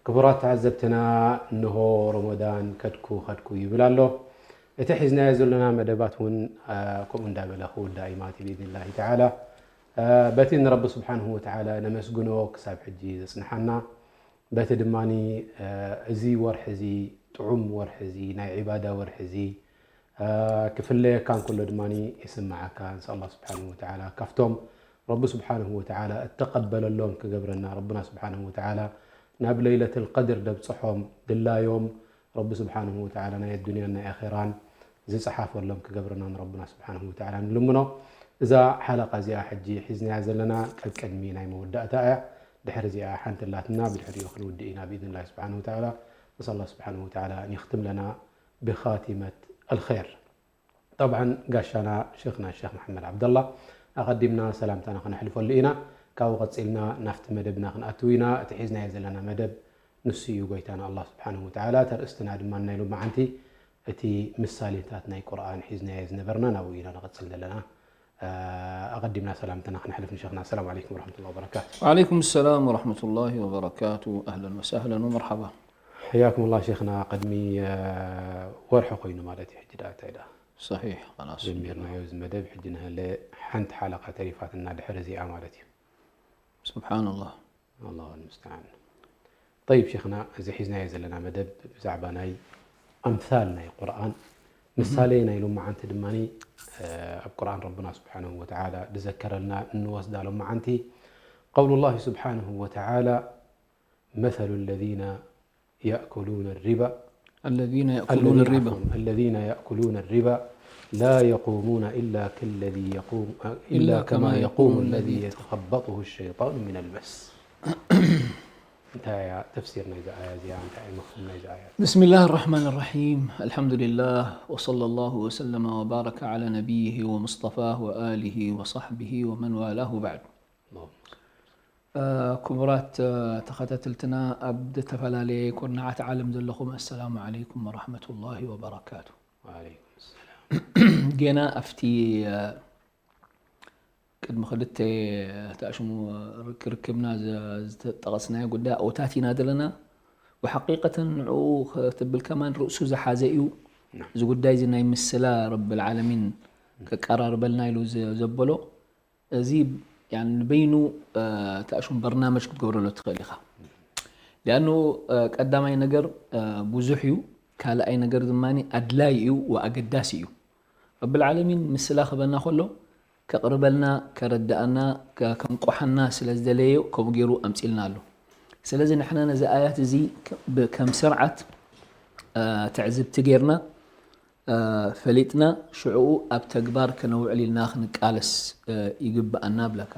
ክቡራት ተዓዘብትና፣ እንሆ ረመዳን ከድኩ ከድኩ ይብል ኣሎ። እቲ ሒዝናዮ ዘለና መደባት እውን፣ አ፣ ከምኡ እንዳበለ ክውዳእ እዩ ማለት እዩ ብኢዝኒላሂ ተዓላ። አ፣ በቲ ንረቢ ስብሓንሁ ወተዓላ ነመስግኖ ክሳብ ሕጂ ዘጽንሓና፣ በቲ ድማኒ፣ አ፣ እዚ ወርሒ እዚ፣ ጥዑም ወርሒ እዚ፣ ናይ ዒባዳ ወርሒ እዚ፣ አ፣ ክፍለየካ እንከሎ ድማኒ ይስምዓካ። ንስኣል ኣላህ ስብሓንሁ ወተዓላ ካብቶም ረቢ ስብሓንሁ ወተዓላ እተቐበለሎም ክገብረና፣ ረብና ስብሓንሁ ወተዓላ ናብ ለይለተል ቀድር ደብጽሖም፣ ድላዮም ረቢ ስብሓንሁ ወተዓላ ናይ ኣዱንያን ናይ ኣኼራን ዝጸሓፈሎም ክገብረና ንረብና ስብሓንሁ ወተዓላ ንልምኖ። እዛ ሓለቃ እዚኣ ሕጂ ሒዝናያ ዘለና ቀቅድሚ ናይ መወዳእታ እያ። ድሕሪ እዚኣ ሓንቲ ኣላትና፣ ብድሕሪኡ ክንውድእ ኢና ብኢዝንላሂ ስብሓንሁ ወተዓላ። ነስኣል ኣላህ ስብሓንሁ ወተዓላ ኣን የኽትም ለና ብኻቲመት ኣልኸይር። ጠብዓን ጋሻና ሸኽና ሸኽ መሓመድ ዓብደላ ኣቐዲምና ሰላምታና ክነሕልፈሉ ኢና። ካብኡ ቀጺልና ናብቲ መደብና ክንኣትው ኢና። እቲ ሒዝናዮ ዘለና መደብ ንሱ እዩ፣ ጎይታና ኣላህ ስብሓንሁ ወተዓላ። ተርእስትና ድማ ናይ ሎማዓንቲ እቲ ምሳሌታት ናይ ቁርኣን ሒዝናዮ ዝነበርና ናብኡ ኢና ንቐጽል ዘለና። አ፣ ኣቐዲምና ሰላምታና ክነሕልፍ ንሸኽና። ኣሰላሙ ዓለይኩም ወረሕመቱላሂ ወበረካቱ። ወዓለይኩም ሰላም ወረሕመቱላሂ ወበረካቱ። ኣህለን ወሳህለን ወመርሓባ። ሕያኩም ኣላህ ሸኽና፣ ቅድሚ፣ አ፣ ወርሒ ኮይኑ ማለት እዩ። ሕጂ ደኣ እንታይ ደኣ ሰሒሕ፣ ኸላስ። ጀሚርናዮ እዚ መደብ፣ ሕጂ ንሃለ ሓንቲ ሓለቃ ተሪፋትና ድሕሪ እዚኣ ማለት እዩ። ሱብሓነላህ። ኣላሁ ልሙስተዓን። ጠይብ ሸኽና፣ እዚ ሒዝናዮ ዘለና መደብ ብዛዕባ ናይ ኣምሳል ናይ ቁርኣን፣ ምሳሌ ናይ ሎማዓንቲ ድማኒ፣ አ፣ ኣብ ቁርኣን ረብና ስብሓንሁ ወተዓላ ዝዘከረልና እንወስዳ ሎማዓንቲ፣ ቀውሉ ላሂ ስብሓንሁ ወተዓላ፣ መሰሉ ለዚነ የእኩሉነ ሪባ الذين يأكلون الذين الربا عفوا، الذين يأكلون الربا لا يقومون إلا كالذي يقوم، إلا إلا كما كما يقوم يقوم الذي الذي يتخبطه الشيطان من المس. እንታይ እያ ተፍሲር ናይዛ ኣያ እዚኣ? እንታይ እዩ መፍሁም ናይዛ ኣያ? بسم الله الرحمن الرحيم. الحمد لله، وصلى الله وسلم وبارك على نبيه ومصطفاه وآله وصحبه ومن والاه وبعد. ኣላሁመ ሶሊ። እ፣ ክቡራት፣ እ፣ ተኸታተልትና ኣብ ዝተፈላለየ ኩርናዓት ዓለም ዘለኹም፣ ኣሰላሙ ዓለይኩም ወረሕመቱላሂ ወበረካቱ። ወዓለይኩም ሰላም። ጌና ኣብቲ፣ እ፣ ቅድሚ ክልተ ተኣሽሙ ርክ-፣ ርክብና ዘ-፣ ዝተጠቐስናዮ ጉዳይ ኣውታት ኢና ዘለና። ወሓቂቀተን ንዕኡ ክትብል ከማን ርእሱ ዝሓዘ እዩ። ናም። እዚ ጉዳይ እዚ ናይ ምስላ ረብል ዓለሚን ከቀራርበልና ኢሉ ዘ-፣ ዘበሎ፣ እዚ ያኒ ንበይኑ፣ እ፣ ተኣሽሙ በርናመጅ ክትገብረሉ ትኽእል ኢኻ። ሊኣኑ፣ እ፣ ቀዳማይ ነገር፣ እ፣ ብዙሕ እዩ። ካልኣይ ነገር ድማ ኣድላይ እዩ ወኣገዳሲ እዩ። ረብል ዓለሚን ምስላ ክበና ከሎ ከቕርበልና፣ ከረድኣና፣ ከ-፣ ከንቆሓና ስለ ዝደለየ ከምኡ ገይሩ ኣምጺልና ኣሎ። ስለዚ ንሕና ነዚ ኣያት እዚ ከ-፣ ብ-፣ ከም ስርዓት፣ እ፣ ትዕዝብቲ ገይርና፣ እ፣ ፈሊጥና ሽዕኡ ኣብ ተግባር ከነውዕል ኢልና ክንቃለስ፣ እ፣ ይግብኣና እብለካ።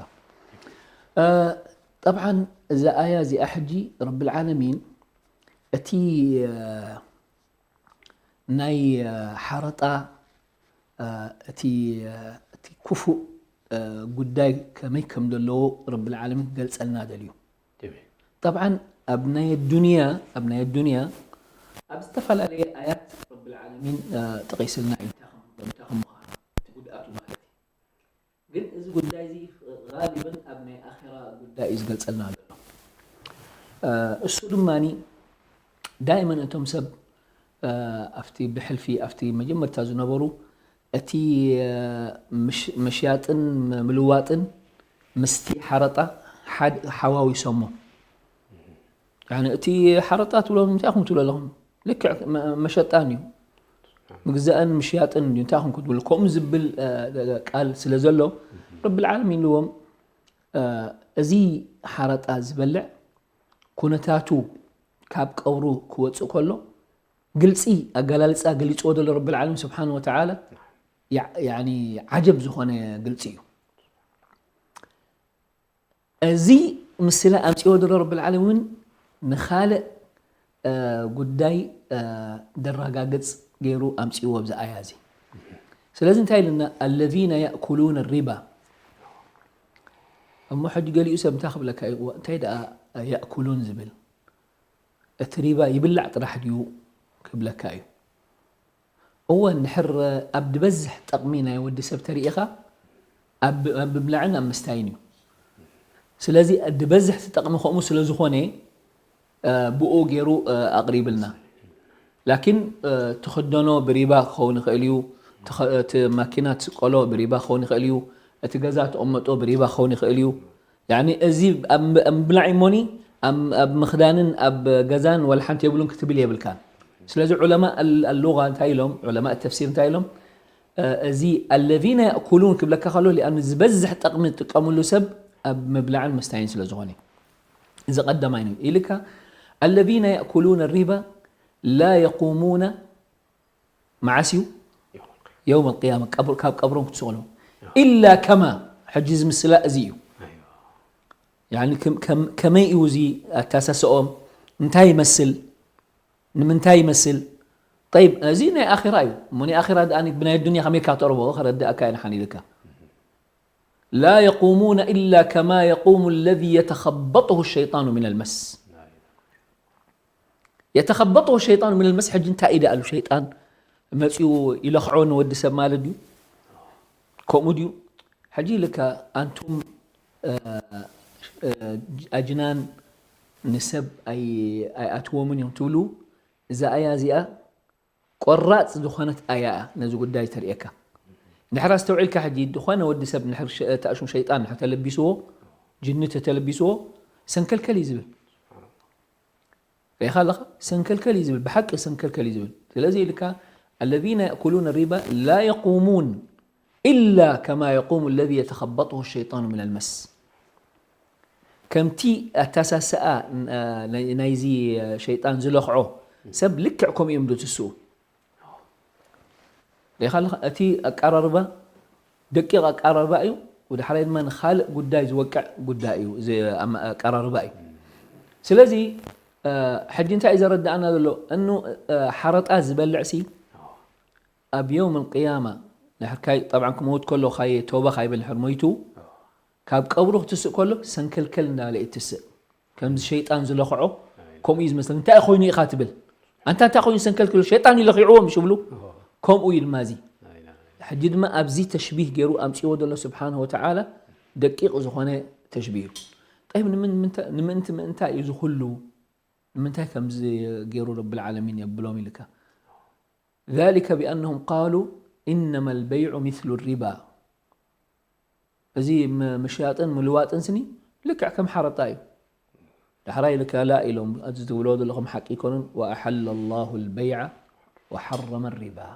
እ፣ ጠብዓን እዛ ኣያ እዚኣ ሕጂ ረብል ዓለሚን እቲ፣ እ፣ ናይ፣ እ፣ ሓረጣ፣ እ፣ እቲ፣ እ፣ እቲ ክፉእ፣ እ፣ ጉዳይ ከመይ ከም ዘለዎ ረብል ዓለሚን ክገልጸልና ደልዩ። ጀሚል። ጠብዓን ኣብ ናይ ኣዱንያ፣ ኣብ ናይ ኣዱንያ ኣብ ዝተፈላለየ ኣያት ረብል ዓለሚን፣ እ፣ ጠቒስልና እዩ፣ እንታይ ከም፣ እንታይ ከም ምዃኑ፣ እቲ ጉድኣቱ ማለት እዩ። ግን እዚ ጉዳይ እዚ ጋሊበን ኣብ ናይ ኣኼራ ጉዳይ እዩ ዝገልጸልና ዘሎ። እ፣ እሱ ድማኒ ዳይመን እቶም ሰብ፣ እ፣ ኣብቲ ብሕልፊ፣ ኣብቲ መጀመርታ ዝነበሩ እቲ፣ እ፣ ምሽ-፣ ምሽያጥን ም-፣ ምልዋጥን ምስቲ ሓረጣ ሓድ-፣ ሓዋዊሶሞ። ያኒ እቲ ሓረጣ ትብሎ እንታይ ኢኹም ትብሉ ኣለኹም? ልክዕ መ-፣ መሸጣን እዩ። ምግዛእን ምሽያጥን እዩ። እንታይ ኢኹም ክትብሉ? ከምኡ ዝብል፣ እ፣ ቃል ስለ ዘሎ፣ ረብል ዓለሚን ኢልዎም፣ እ፣ እዚ ሓረጣ ዝበልዕ ኩነታቱ ካብ ቀብሩ ክወጽእ ከሎ፣ ግልጺ ኣገላልጻ ገሊጽዎ ዘሎ ረብል ዓለሚን ስብሓን ወተዓላ፣ ያ-፣ ያኒ ዓጀብ ዝኾነ ግልጺ እዩ። እዚ ምስላ ኣምጺዎ ዘሎ ረብል ዓለሚን ንኻልእ፣ እ፣ ጉዳይ፣ እ፣ ደረጋግጽ ገይሩ ኣምጺዎ ኣብዚ ኣያ እዚ። ስለዚ እንታይ ኢሉና? الذين يأكلون الربا። እሞ ሕጂ ገሊኡ ሰብ እንታይ ክብለካ እዩ? እዋ፣ እንታይ ደኣ የእኩሉን ዝብል? እቲ ሪባ ይብላዕ ጥራሕ ድዩ ክብለካ እዩ። እወ፣ እንድሕር ኣብ ዝበዝሕ ጠቕሚ ናይ ወዲ ሰብ ተሪኢኻ፣ ኣብ፣ ኣብ ምብላዕን ኣብ ምስታይን እዩ። ስለዚ፣ ዝበዝሕ እቲ ጠቕሚ ከምኡ ስለ ዝኾነ፣ ብኡ ገይሩ ኣቕሪብልና። ላኪን ትኽደኖ ብሪባ ክኸውን ይኽእል እዩ። እቲ ማኪና ትስቀሎ ብሪባ ክኸውን ይኽእል እዩ። እቲ ገዛ ትቕመጦ ብሪባ ክኸውን ይኽእል እዩ። ያኒ እዚ ኣብ ምብላዕ እሞኒ ኣብ ምኽዳንን ኣብ ገዛን ወላ ሓንቲ የብሉን ክትብል የብልካን። ስለዚ ዑለማ ኣሉጋ እንታይ ኢሎም፣ ዑለማ ተፍሲር እንታይ ኢሎም፣ እዚ الذين يأكلون ክብለካ ከሎ ሊኣኑ ዝበዝሕ ጠቕሚ ዝጥቀምሉ ሰብ ኣብ ምብላዕን ምስታይን ስለ ዝኾነ፣ እዚ ቀዳማይ ነው ኢልካ። الذين يأكلون الربا لا يقومون መዓስ እዩ؟ يوم القيامة ካብ ቀብሮም ክትስቕሎ። إلا كما ሕጂ እዚ ምስላ እዚ እዩ። ከመይ እዩ እዚ ኣታሳስኦም? እንታይ ይመስል? ንምንታይ ይመስል? ጠይብ፣ እዚ ናይ ኣኺራ እዩ እሞ ናይ ኣኺራ ደኣ ብናይ ዱንያ ከመይ ኢልካ ክተቕርቦ ከረድኣካ እየ ንሓን ኢልካ። لا يقومون إلا كما يقوم الذي يتخبطه الشيطان من المس. يتخبطه الشيطان من المس ሕጂ እንታይ እዩ ደኣሉ ሸይጣን መፂኡ ይለኽዖ ንወዲ ሰብ ማለት ድዩ? ከምኡ ድዩ? ሕጂ ኢልካ ኣንቱም ኣጅናን ንሰብ ኣይኣትዎምን እዮም ትብሉ። እዛ ኣያ እዚኣ ቆራፅ ዝኾነት ኣያ እያ ነዚ ጉዳይ ተርእየካ። እንድሕር ኣስተውዒልካ ሕጂ ዝኾነ ወዲ ሰብ እንድሕር ተኣሽሙ ሸይጣን እንድሕር ተለቢስዎ፣ ጅኒ ተተለቢስዎ ሰንከልከል እዩ ዝብል። ርኢኻ ኣለኻ? ሰንከልከል እዩ ዝብል፣ ብሓቂ ሰንከልከል እዩ ዝብል። ስለዚ ኢልካ الذين يأكلون الربا لا يقومون إلا كما يقوم الذي يتخبطه الشيطان من المس። ከምቲ ኣተሳስኣ ናይዚ ሸይጣን ዝለኽዖ ሰብ ልክዕ ከምኡ እዮም ዶ ትስኡ። ሪኢኻ ኣለኻ? እቲ ኣቀራርባ ደቂቕ ኣቀራርባ እዩ። ወደ ሓራይ ድማ ንኻልእ ጉዳይ ዝወቅዕ ጉዳይ እዩ፣ ኣቀራርባ እዩ። ስለዚ ሕጂ እንታይ እዩ ዘረዳእና ዘሎ? እኑ ሓረጣ ዝበልዕ ሲ ኣብ የውም ቅያማ ንሕርካይ ጠብዓን ክመውት ከሎ ካየ ተውባ ካይብል ንሕር ሞይቱ ካብ ቀብሩ ክትስእ ከሎ ሰንከልከል እንዳበለ እዩ ትስእ። ከምዚ ሸይጣን ዝለኽዖ ከምኡ እዩ ዝመስለኒ። እንታይ ኮይኑ ኢኻ ትብል? ኣንታ እንታይ ኮይኑ ሰንከልክሉ? ሸይጣን እዩ ለኺዕዎ ምሽ ይብሉ። ከምኡ እዩ ድማ እዚ። ሕጂ ድማ ኣብዚ ተሽቢህ ገይሩ ኣምፅዎ ዘሎ ስብሓን ወተዓላ ደቂቕ ዝኾነ ተሽቢህ እዩ። ጠይብ ንምእንቲ ምእንታይ እዩ ዝኩሉ? ንምንታይ ከምዚ ገይሩ ረብል ዓለሚን የብሎም ኢልካ? ذلك بأنهم قالوا إنما البيع مثل الربا። እዚ ምሽያጥን ምልዋጥን ስኒ ልክዕ ከም ሓረጣ እዩ። ዳሕራይ ኢልካ ላ ኢሎም፣ እዚ ትብሎ ዘለኹም ሓቂ ኣይኮነን። وأحل الله البيع وحرم الربا።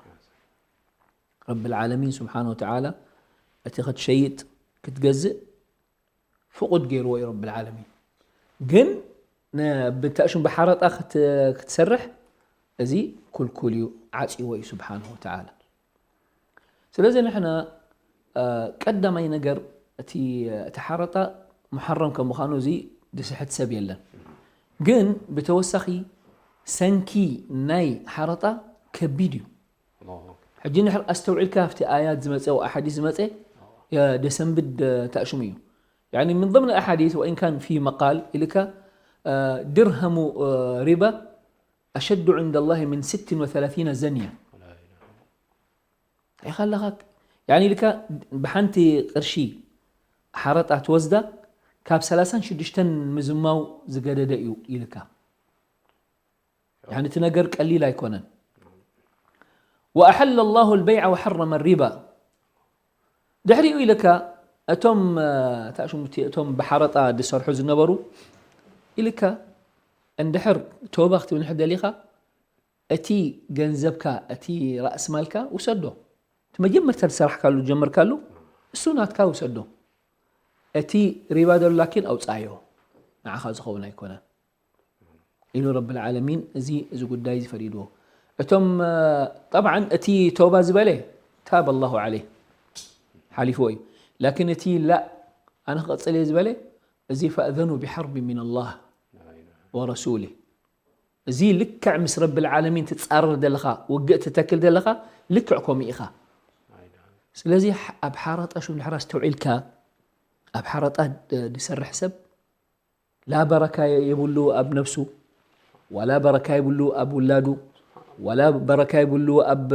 ረብል ዓለሚን ስብሓን ወተዓላ እቲ ክትሸይጥ ክትገዝእ ፍቑድ ገይርዎ እዩ ረብል ዓለሚን። ግን ብታእሹም ብሓረጣ ክትሰርሕ እዚ ኩልኩል እዩ፣ ዓፂዎ እዩ ስብሓን ወተዓላ። ስለዚ ንሕና ቀዳማይ ነገር እቲ ሓረጣ ሙሓረም ከም ምዃኑ እዚ ዝስሕት ሰብ የለን። ግን ብተወሳኺ ሰንኪ ናይ ሓረጣ ከቢድ እዩ። ሕጂ ንድሕር ኣስተውዒልካ ኣብቲ ኣያት ዝመፀ ወኣሓዲስ ዝመፀ የደሰንብድ ተእሽሙ እዩ። يعني من ضمن الأحاديث وإن كان في مقال ኢልካ درهم ربا أشد عند الله من ست وثلاثين زنية. ሪኢኻ ኣለኻ? يعني ኢልካ ብሓንቲ ቅርሺ ሓረጣ ትወስዳ ካብ ሰላሳን ሽዱሽተን ምዝማው ዝገደደ እዩ ኢልካ። يعني እቲ ነገር ቀሊል ኣይኮነን። وأحل الله البيع وحرم الربا ድሕሪኡ ኢልካ እቶም ታሽሙቲ እቶም ብሓረጣ ዝሰርሑ ዝነበሩ ኢልካ እንድሕር ተውባ ክትብል እንድሕር ደሊኻ እቲ ገንዘብካ እቲ ራእሲ ማልካ ውሰዶ። እቲ መጀመርታ ዝሰራሕካሉ ዝጀመርካሉ እሱ ናትካ ውሰዶ። እቲ ሪባ ዘሎ ላኪን ኣውፃዮ፣ ንዓኻ ዝኸውን ኣይኮነን ኢሉ ረብል ዓለሚን። እዚ እዚ ጉዳይ እዚ ፈሪድዎ። እቶም ጠብዓን እቲ ተውባ ዝበለ ታብ ኣላሁ ዓለይህ ሓሊፍዎ እዩ። ላኪን እቲ ላእ ኣነ ክቐፅል እየ ዝበለ እዚ ፈእዘኑ ቢሓርቢ ሚን ኣላህ ወረሱሊህ። እዚ ልክዕ ምስ ረብል ዓለሚን ትፃረር ዘለኻ ውግእ ትተክል ዘለኻ ልክዕ ከምኡ ኢኻ። ስለዚ ኣብ ሓራጣ ሹም ድሕር ኣስተውዒልካ ኣብ ሓራጣ ዝሰርሕ ሰብ ላ በረካ የብሉ ኣብ ነብሱ፣ ዋላ በረካ የብሉ ኣብ ውላዱ፣ ዋላ በረካ የብሉ ኣብ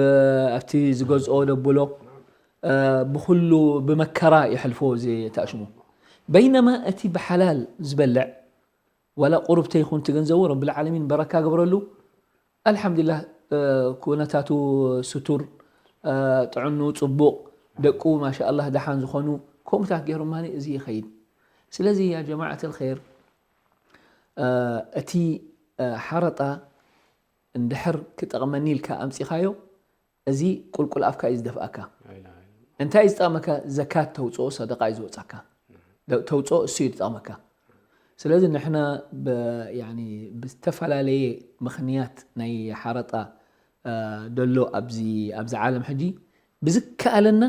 ኣብቲ ዝገዝኦ ደብሎ። ብኩሉ ብመከራ የሕልፎ እዚ ተእሽሙ። በይነማ እቲ ብሓላል ዝበልዕ ዋላ ቁሩብ ተይኹን ትገንዘቡ ረብል ዓለሚን በረካ ግብረሉ። ኣልሓምዱሊላህ ኩነታቱ ስቱር፣ ጥዕኑ ጽቡቕ፣ ደቁ ማሻኣላህ ደሓን ዝኾኑ፣ ከምኡታት ገይሩ ማኒ እዚ ይኸይድ። ስለዚ ያ ጀማዓት ልኸይር፣ እቲ ሓረጣ እንድሕር ክጠቕመኒ ኢልካ ኣምጺኻዮ፣ እዚ ቁልቁል ኣፍካ እዩ ዝደፍኣካ። እንታይ እዩ ዝጠቕመካ? ዘካት ተውፅኦ፣ ሰደቃ እዩ ዝወፃካ። ተውፅኦ እሱ እዩ ዝጠቕመካ። ስለዚ ንሕና ብዝተፈላለየ ምኽንያት ናይ ሓረጣ ደሎ ኣብዚ ዓለም ሕጂ ብዝከኣለና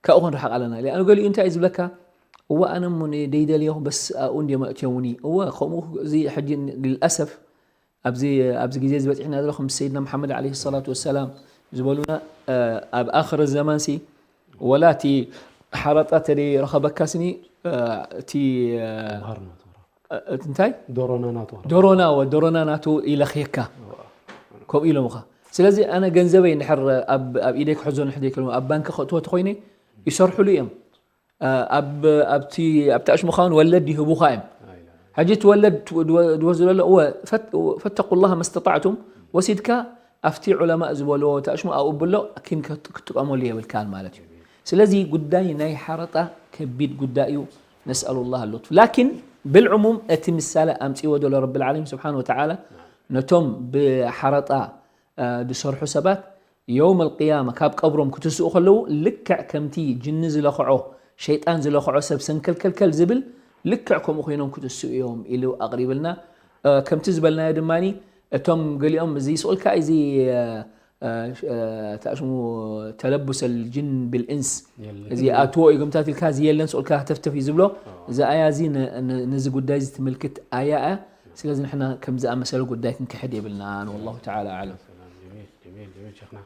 ካብኡ ክንርሓቕ ኣለና። ሊኣኑ ገሊኡ እንታይ እዩ ዝብለካ? እወ ኣነ እሞ ደይደልዮ በስ ኣብኡ እንድዮም ኣእትዮምኒ። እወ ከምኡ እዚ ሕጂ ልልኣሰፍ ኣብዚ ኣብዚ ግዜ ዝበፂሕና ዘሎ ከም ሰይድና መሓመድ ዓለይሂ ሰላቱ ወሰላም ዝበሉና ኣብ ኣኽር ዘማን ሲ ወላ እቲ ሓረጣ ተደይ ረኸበካ ስኒ እቲ እንታይ ዶሮና ናቱ ዶሮና ወ ዶሮና ናቱ ይለኽየካ ከምኡ ኢሎምኻ። ስለዚ ኣነ ገንዘበይ እንድሕር ኣብ ኢደይ ክሕዞ ንሕደይ ከሎ ኣብ ባንክ ከእትዎ ተኮይነ ይሰርሕሉ እዮም። ኣብቲ ኣብቲ ኣሽሙኻውን ወለድ ይህቡኻ እዮም። ሕጂ እቲ ወለድ ዝወስዱ ዘሎ እወ ፈተቁላህ መስተጣዕቱም ወሲድካ ኣብቲ ዑለማእ ዝበልዎ ተኣሽሙ ኣብኡ ብሎ ክትጥቀመሉ የብልካን ማለት እዩ። ስለዚ ጉዳይ ናይ ሓረጣ ከቢድ ጉዳይ እዩ። ነስኣሉ ላህ ሉጥፍ። ላኪን ብልዕሙም እቲ ምሳሌ ኣምፅዎ ዘሎ ረብል ዓለሚን ስብሓን ወተዓላ ነቶም ብሓረጣ ዝሰርሑ ሰባት የውም ኣልቅያማ ካብ ቀብሮም ክትስኡ ከለዉ ልክዕ ከምቲ ጅኒ ዝለኽዖ ሸይጣን ዝለኽዖ ሰብ ሰንከልከልከል ዝብል ልክዕ ከምኡ ኮይኖም ክትስኡ እዮም ኢሉ ኣቕሪብልና። ከምቲ ዝበልናዮ ድማ እቶም ገሊኦም እዚ ስቕልካ እዚ ተሽሙ ተለቡሰ ልጅን ብልእንስ እዚ ኣትዎ እዩ ገምታት ኢልካ እዚ የለን ስቕልካ ተፍተፍ እዩ ዝብሎ። እዚ ኣያ እዚ ነዚ ጉዳይ እዚ ትምልክት ኣያ እያ። ስለዚ ንሕና ከምዚ ኣመሰለ ጉዳይ ክንክሕድ የብልናን። ወላሁ ተዓላ ኣዕለም። ሰላም፣ ጀሚል፣ ጀሚል፣ ጀሚል ሸይኽና።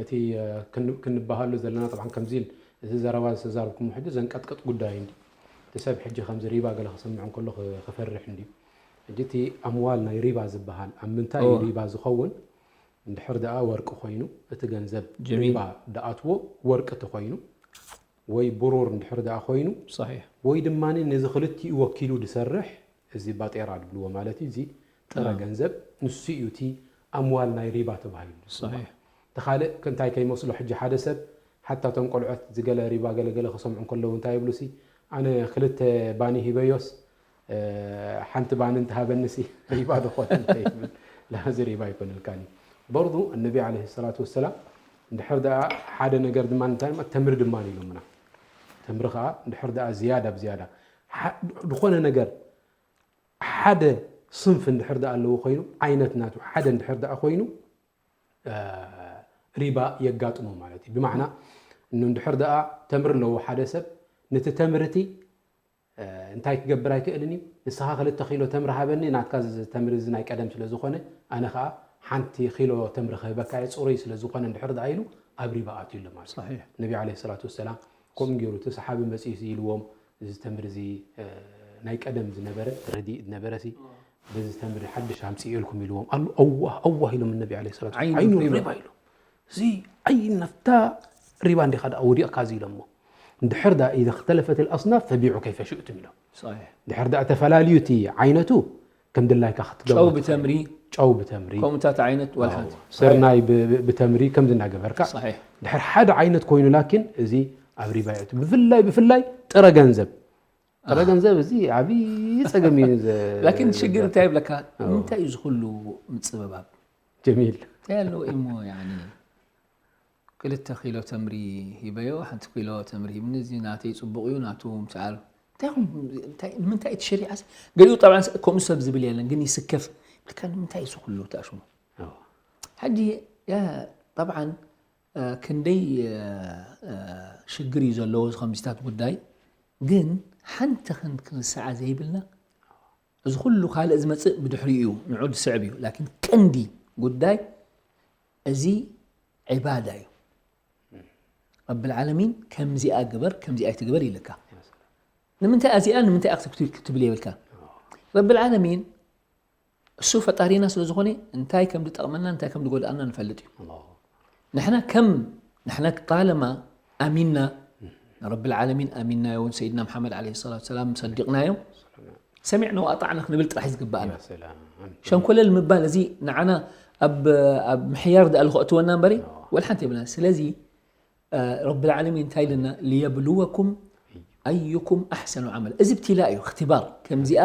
እቲ፣ እ፣ ክን-፣ ክንበሃሉ ዘለና፣ ጠብዓን ከምዚ ኢል-፣ እዚ ዘረባ ዝተዛረብኩሞ ሕጂ ዘንቀጥቅጥ ጉዳይ እንዲ። እቲ ሰብ ሕጂ ከምዚ ሪባ ገለ ክሰምዕ እንከሎ ክ-፣ ክፈርሕ እንዲ። ሕጂ እቲ ኣምዋል ናይ ሪባ ዝበሃል ኣብ ምንታይ እዩ ሪባ ዝኸውን? እንድሕር ደኣ ወርቂ ኮይኑ፣ እቲ ገንዘብ ጀሚል። ሪባ ደኣትዎ ወርቂ ተኾይኑ፣ ወይ ብሩር እንድሕር ደኣ ኮይኑ፣ ሰሒሕ። ወይ ድማ ነዚ ክልቲኡ ወኪሉ ዝሰርሕ፣ እዚ ባጤራ ድብልዎ ማለት እዩ፣ እዚ ጥረ ናም። ገንዘብ ንሱ እዩ እቲ ኣምዋል ናይ ሪባ ተባሂሉ። ሰሒሕ። እቲ ካልእ እንታይ ከይመስሎ፣ ሕጂ ሓደ ሰብ ሓታ እቶም ቆልዖት ዝገለ ሪባ ገለ ገለ ክሰምዑ እንከለዉ እንታይ ይብሉ ሲ፣ ኣነ ክልተ ባኒ ሂበዮስ፣ እ፣ ሓንቲ ባኒ እንተሃበኒ ሲ ሪባ ዶ ኾነ እንታይ ይብል? ላ፣ እዚ ሪባ ኣይኮነልካን እዩ። በርዱ እነቢ ዓለይሂ ሰላቱ ወሰላም እንድሕር ደኣ ሓደ ነገር ድማ እንታይ ድማ ተምሪ ድማ ኢሎምና። ተምሪ ኸዓ እንድሕር ደኣ ዝያዳ ብዝያዳ ሓ-፣ ዝኾነ ነገር ሓደ ስንፍ እንድሕር ደኣ ኣለዎ ኮይኑ፣ ዓይነት ናቱ ሓደ እንድሕር ደኣ ኮይኑ፣ እ፣ ሪባ የጋጥሞ ማለት እዩ። ብማዕና፣ እኑ እንድሕር ደኣ ተምሪ ኣለዎ ሓደ ሰብ፣ ነቲ ተምሪ እቲ፣ እ፣ እንታይ ክገብር ኣይክእልን እዩ? ንስኻ ክልተ ኪሎ ተምሪ ሃበኒ፣ ናትካ እዚ ተምሪ እዚ ናይ ቀደም ስለ ዝኾነ፣ ኣነ ኸዓ ሓንቲ ኪሎ ተምሪ ክህበካ እየ፣ ጽሩይ ስለ ዝኾነ እንድሕር ደኣ ኢሉ ኣብ ሪባ ኣትዩ ኣሎ ማለት እዩ። ሰሒሕ። ነቢ ዓለይሂ ሰላቱ ወሰላም ከምኡ ገይሩ እቲ ሰሓቢ መጺኡ ኢልዎም፣ እዚ ተምሪ እዚ፣ እ፣ ናይ ቀደም ዝነበረ ርድኢት ዝነበረ ሲ፣ በዚ ተምሪ ሓድሽ ኣምጽኤልኩም ኢልዎም። ኣሉ፣ ኣዋህ፣ ኣዋህ ኢሎም ነቢ ዓለይሂ ሰላቱ ዓይኑ ዓይኑ ሪባ። ሪባ ኢሉ። እዚ ዓይን ናብታ ሪባ እንዲኻ ደኣ ወዲቕካ እዚ ኢሎሞ። እንድሕር ደኣ ኢዛ እኽተለፈት ኣልኣስናፍ ፈቢዑ ከይፈ ሽእቱም ኢሎም። ሰሒሕ። እንድሕር ደኣ ተፈላልዩ እቲ ዓይነቱ ከም ድላይካ ክትገብሮ ጨው ትኽእል። ብተምሪ፣ ጨው ብተምሪ። ከምኡታት ዓይነት ወላ ኣዎ። ሓንቲ። ስርናይ ብ-፣ ብ-፣ ብተምሪ ከምዚ እናገበርካ። ሰሒሕ። ድሕር ሓደ ዓይነት ኮይኑ ላኪን እዚ ኣብ ሪባ የእቱ። ብፍላይ፣ ብፍላይ ጥረ ገንዘብ። ጥረ ኣህ። ገንዘብ እዚ ዓብዪ ጸገም እዩ ዘ-፣ ላኪን ሽግር ዘጋጥም። እንታይ ይብለካ? ኣዎ። ንምንታይ እዩ ዝኹሉ ምጽብባብ? ጀሚል። እንታይ ኣለዎ እሞ ያኒ ክልተ ኪሎ ተምሪ ሂበዮ፣ ሓንቲ ኪሎ ተምሪ ሂብኒ፣ እዚ ናተይ ጽቡቕ እዩ፣ ናቱ ምትዓል። እንታይ ኹም-፣ እንታይ፣ ንምንታይ እቲ ሸሪዓስ? ገሊኡ ጠብዓን ስ-፣ ከምኡ ሰብ ዝብል የለን፣ ግን ይስከፍ። ብልካ ንምንታይ እዚ ኩሉ ተኣሽሙ? ኣዎ። ሕጂ፣ ያ፣ ጠብዓን፣ እ፣ ክንደይ፣ እ፣ እ፣ ሽግር እዩ ዘለዎ እዚ ከምዚታት ጉዳይ፣ ግን ሓንቲ ክን-፣ ክንርስዓ ዘይብልና፣ እዚ ኩሉ ካልእ ዝመጽእ ብድሕሪኡ እዩ፣ ንዑ ዝስዕብ እዩ። ላኪን ቀንዲ ጉዳይ እዚ ዒባዳ እዩ። ረብል ዓለሚን ከምዚኣ ግበር፣ ከምዚኣ ኣይትግበር ኢልካ። ንምንታይ እዚኣ፣ ንምንታይ ክትብል፣ ክትብል የብልካ። ረብል ዓለሚን እሱ ፈጣሪና ስለ ዝኾነ እንታይ ከም ዝጠቕመና፣ እንታይ ከም ዝጎድኣና ንፈልጥ እዩ። ኣላሁ። ንሕና ከም፣ ንሕና ጣለማ ኣሚንና፣ ረብል ዓለሚን ኣሚንናዮ፣ ሰይድና መሓመድ ዓለይሂ ሰላቱ ወሰላም ሰዲቕናዮ፣ ሰሚዕና ወኣጣዕና ክንብል ጥራሕ እዩ ዝግባኣና። ያ ሰላም። ሸንኮለል ምባል እዚ ንዓና ኣብ ኣብ ምሕያር ደኣ ልኸእትወና እምበሪ ወላ ሓንቲ የብልና። ስለዚ ረብ ልዓለሚን እንታይ ኢልና? ሊየብልወኩም ኣዩኩም ኣሕሰኑ ዓመላ። እዚ ብትላ እዩ እክትባር። ከምዚኣ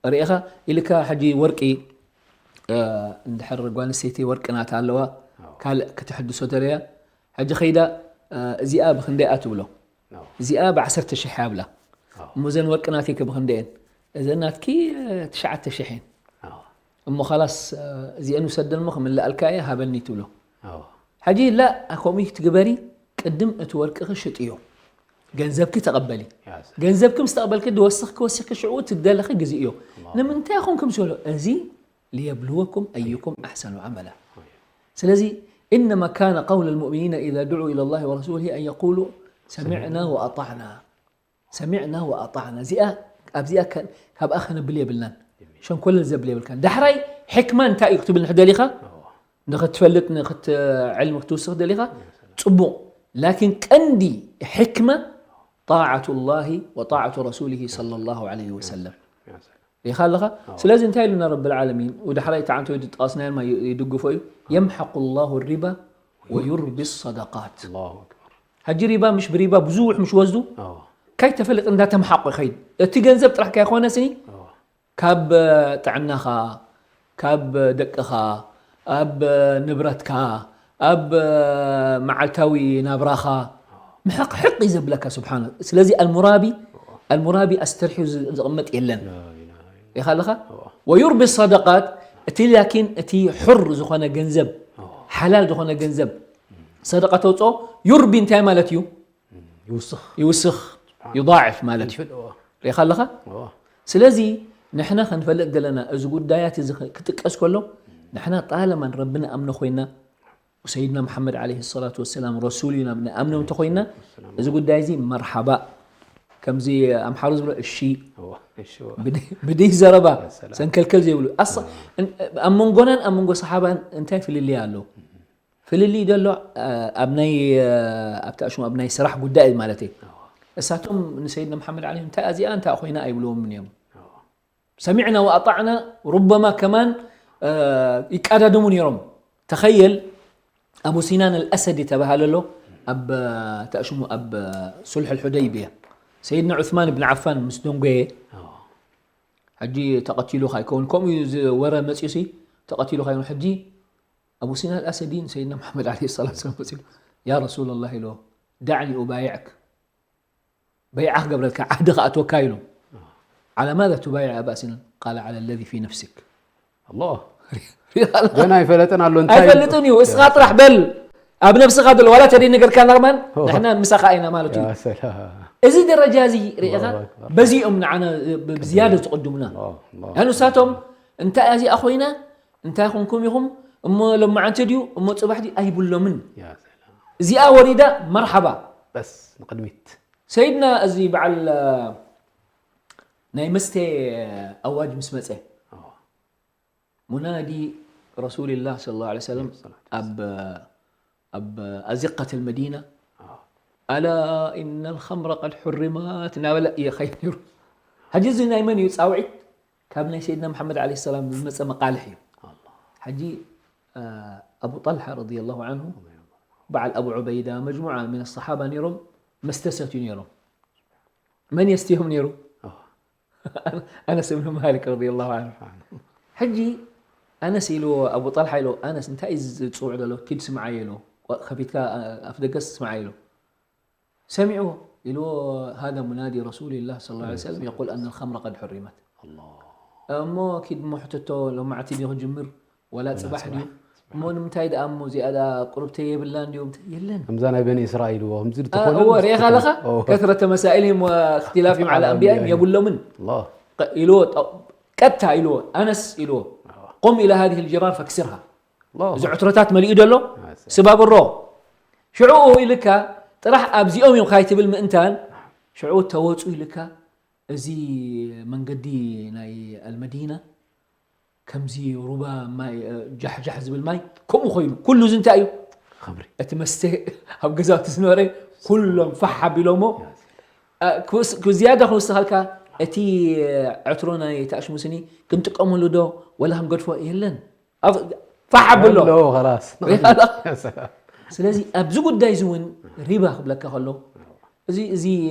ርኢኻ ኢልካ ሕጂ ወርቂ እንድሕር ጓል ኣንስተይቲ ወርቂ ናታ ኣለዋ ካልእ ክትሕድሶ ደለያ ሕጂ ከይዳ እዚኣ ብክንደይ እያ ትብሎ? እዚኣ ብዓሰርተ ሽሕ እያ ብላ። እሞ እዘን ወርቂ ናተይ ከ ብክንደይ እየን? እዘን ናትኪ ትሽዓተ ሽሕ እየን። እሞ ኻላስ እዚአን ውሰደን እሞ ክምልኣልካ እየ ሃበኒ ትብሎ። ሕጂ ላ ከምኡ ትግበሪ ቅድም እቲ ወርቅኺ ሽጥዮ ገንዘብኪ ተቐበሊ። ገንዘብኪ ምስ ተቐበልኪ ድወስኽኪ ወሲኽኪ ሽዕኡ ትደለኺ ግዝእዮ። ንምንታይ ኢኹም ከም ዝበሎ እዚ ሊየብልወኩም ኣዩኩም ኣሕሰኑ ዓመላ። ስለዚ إنما كان قول المؤمنين إذا دعوا إلى الله ورسوله أن يقولوا سمعنا وأطعنا. سمعنا وأطعنا እዚኣ ኣብዚኣ ከ- ካብኣ ከነብል የብልናን። ሸንኮለል ዘብል የብልካን። ዳሕራይ ሕክማ እንታይ እዩ ክትብል ንሕ ደሊኻ ንክትፈልጥ ንክት ዕልሚ ክትውስኽ ደሊኻ ጽቡቕ። ላኪን ቀንዲ ሕክማ طاعة الله وطاعة رسوله صلى الله عليه وسلم ሪኢኻ ኣለኻ። ስለዚ እንታይ ኢሉና ረብል ዓለሚን? ወዳሕራይ እቲ ዓንተ ወይ ዝጠቐስናዮ ድማ ይድግፎ እዩ። يمحق الله الربا ويربي الصدقات. الله أكبر. ሕጂ ሪባ ምሽ ብሪባ ብዙሕ ምሽ ወስዱ ካይተፈልጥ እንዳተምሓቆ ይኸይድ። እቲ ገንዘብ ጥራሕ ካይኮነስኒ ካብ ጥዕናኻ፣ ካብ ደቅኻ፣ ኣብ ንብረትካ፣ ኣብ መዓልታዊ ናብራኻ ምሕቕ ሕቕ እዩ ዘብለካ። ስብሓን ስለዚ ኣልሙራቢ ኣልሙራቢ ኣስተርሕዩ ዝቕመጥ የለን። ኢኻ ኣለኻ ወዩርቢ ሰደቃት እቲ ላኪን እቲ ሑር ዝኾነ ገንዘብ ሓላል ዝኾነ ገንዘብ ሰደቃ ተውፅኦ ዩርቢ እንታይ ማለት እዩ? ይውስኽ ይውስኽ ይضاعፍ ማለት እዩ። ሪኢኻ ኣለኻ። ስለዚ ንሕና ክንፈልጥ ዘለና እዚ ጉዳያት እዚ ክጥቀስ ከሎ ንሕና ጣለማ ንረቢ ንኣምኖ ኮይና ሰይድና መሓመድ ዓለይሂ ሰላቱ ወሰላም ረሱል እዩ ንኣምኖ እንተኮይና እዚ ጉዳይ እዚ መርሓባ ከምዚ ኣምሓሩ ዝብሎ እሺ ብድይ ዘረባ ሰንከልከል ዘይብሉ ኣብ መንጎናን ኣብ መንጎ ሰሓባን እንታይ ፍልልይ ኣሎ? ፍልልይ ደሎ ኣብ ናይ ኣብታ ሽሙ ኣብ ናይ ስራሕ ጉዳይ ማለት እዩ። እሳቶም ንሰይድና መሓመድ ዓለይሂ እንታይ ኣዚኣ እንታይ ኮይና ኣይብልዎም እዮም። ሰሚዕና ወኣጣዕና ሩበማ ከማን ይቃዳደሙ ነይሮም። ተኸየል ኣቡ ሲናን ኣልኣሰዲ ተባሃለ ኣሎ ኣብ ተእሽሙ ኣብ ሱልሕ ልሑደይብያ ሰይድና ዑስማን ብን ዓፋን ምስ ደንጎየ ሕጂ ተቐቲሉ ካይከውን ከምኡ እዩ ወረ መፅዩሲ ተቐቲሉ ካይከውን ሕጂ ኣቡ ሲና ኣልኣሰዲ ንሰይድና መሓመድ ዓለይሂ ሰላቱ ወሰላም መፂኡ ያ ረሱለላህ ኢሎ ዳዕኒ ኡባይዕክ በይዓ ክገብረልካ ዓህዲ ክኣትወካ ኢሎም ዓላ ማዛ ቱባይዕ ኣባ ሲና ቃለ ዓላ ለዚ ፊ ነፍሲክ ኣላ ገና ኣይፈለጠን ኣሎ እንታይ ኣይፈልጥን እዩ እስኻ ጥራሕ በል ኣብ ነብስኻ ዘሎ ዋላ ተደይ ነገርካ ናርማን ንሕና ምሳኻ ኢና ማለት እዩ እዚ ደረጃ እዚ ርኢኻ በዚኦም ንዓና ብዝያደ ዝቕድሙና ንሳቶም እንታይ እዚኣ ኮይና እንታይ ኮንኩም ኢኹም እሞ ሎማዓንቲ ድዩ እሞ ፅባሕ ድዩ ኣይብሎምን እዚኣ ወሪዳ መርሓባ በስ ንቅድሚት ሰይድና እዚ በዓል ናይ መስተ ኣዋጅ ምስ መፀ ሙናዲ ረሱልላህ ስለ ላ ሰለም ኣብ ኣብ ኣዚቀት ልመዲና ኣላ ኢነ ልከምረ ቀድ ሕርማት እናበለ እየ ኸይድ ነይሩ ሕጂ እዚ ናይ መን እዩ ፃውዒት ካብ ናይ ሰይድና መሓመድ ዓለ ሰላም ዝመፀ መቃልሕ እዩ። ሕጂ ኣቡ ጠልሓ ረዲየላሁ ዓንሁ በዓል ኣቡ ዑበይዳ መጅሙዓ ምን ኣሰሓባ ነይሮም መስተ ሰትዩ ነይሮም። መን የስትዮም ነይሩ? ኣነስ እብን ማሊክ ረዲየላሁ ዓንሁ። ሕጂ ኣነስ ኢልዎ ኣቡ ጠልሓ ኢልዎ ኣነስ እንታይ እዩ ዝፅውዕ ዘሎ ኪድ ስምዓዮ ኢልዎ ከፊትካ ኣፍ ደገስ ስምዓዮ ኢልዎ ሰሚዕዎ ኢልዎ هذا منادي رسول الله صلى الله عليه وسلم يقول أن الخمر قد حرمت እሞ ኪድ እሞ ሕተቶ ሎማዕቲ ድዩ ክጅምር ዋላ ፅባሕ ድዩ እሞ ንምንታይ ደኣ እሞ እዚኣ ደኣ ቁርብተይ የብላን ድዩ የለን ከምዛ ናይ በኒ እስራኤል እዎ ከምዚ ዝተኾነ እዎ ርኤኻ ኣለኻ ከትረተ መሳኢልህም ወእክትላፍህም ዓላ ኣንቢያህም የብሎምን ኢልዎ ቀጥታ ኢልዎ ኣነስ ኢልዎ قم إلى هذه الجرار فاكسرها እዚ ዕትሮታት መሊኡ ደሎ ስባብሮ ሽዑኡ ኢልካ ጥራሕ ኣብዚኦም እዮም ካይትብል ምእንታን ሽዑ ተወፁ ኢልካ እዚ መንገዲ ናይ ኣልመዲና ከምዚ ሩባ ማይ ጃሕጃሕ ዝብል ማይ ከምኡ ኮይኑ ኩሉ እዚ እንታይ እዩ እቲ መስተ ኣብ ገዛውቲ ዝነበረ ኩሎም ፋሕ ኣቢሎሞ ዝያዳ ክንወስኻልካ እቲ ዕትሮ ናይ ተኣሽሙ ስኒ ክንጥቀመሉ ዶ ወላ ክንገድፎ? የለን። ኣብ-፣ ፋሕ ኣብሎ። ሎ ኸላስ ስለዚ ኣብዚ ጉዳይ እዚ እውን ሪባ ክብለካ ከሎ፣ እዚ እዚ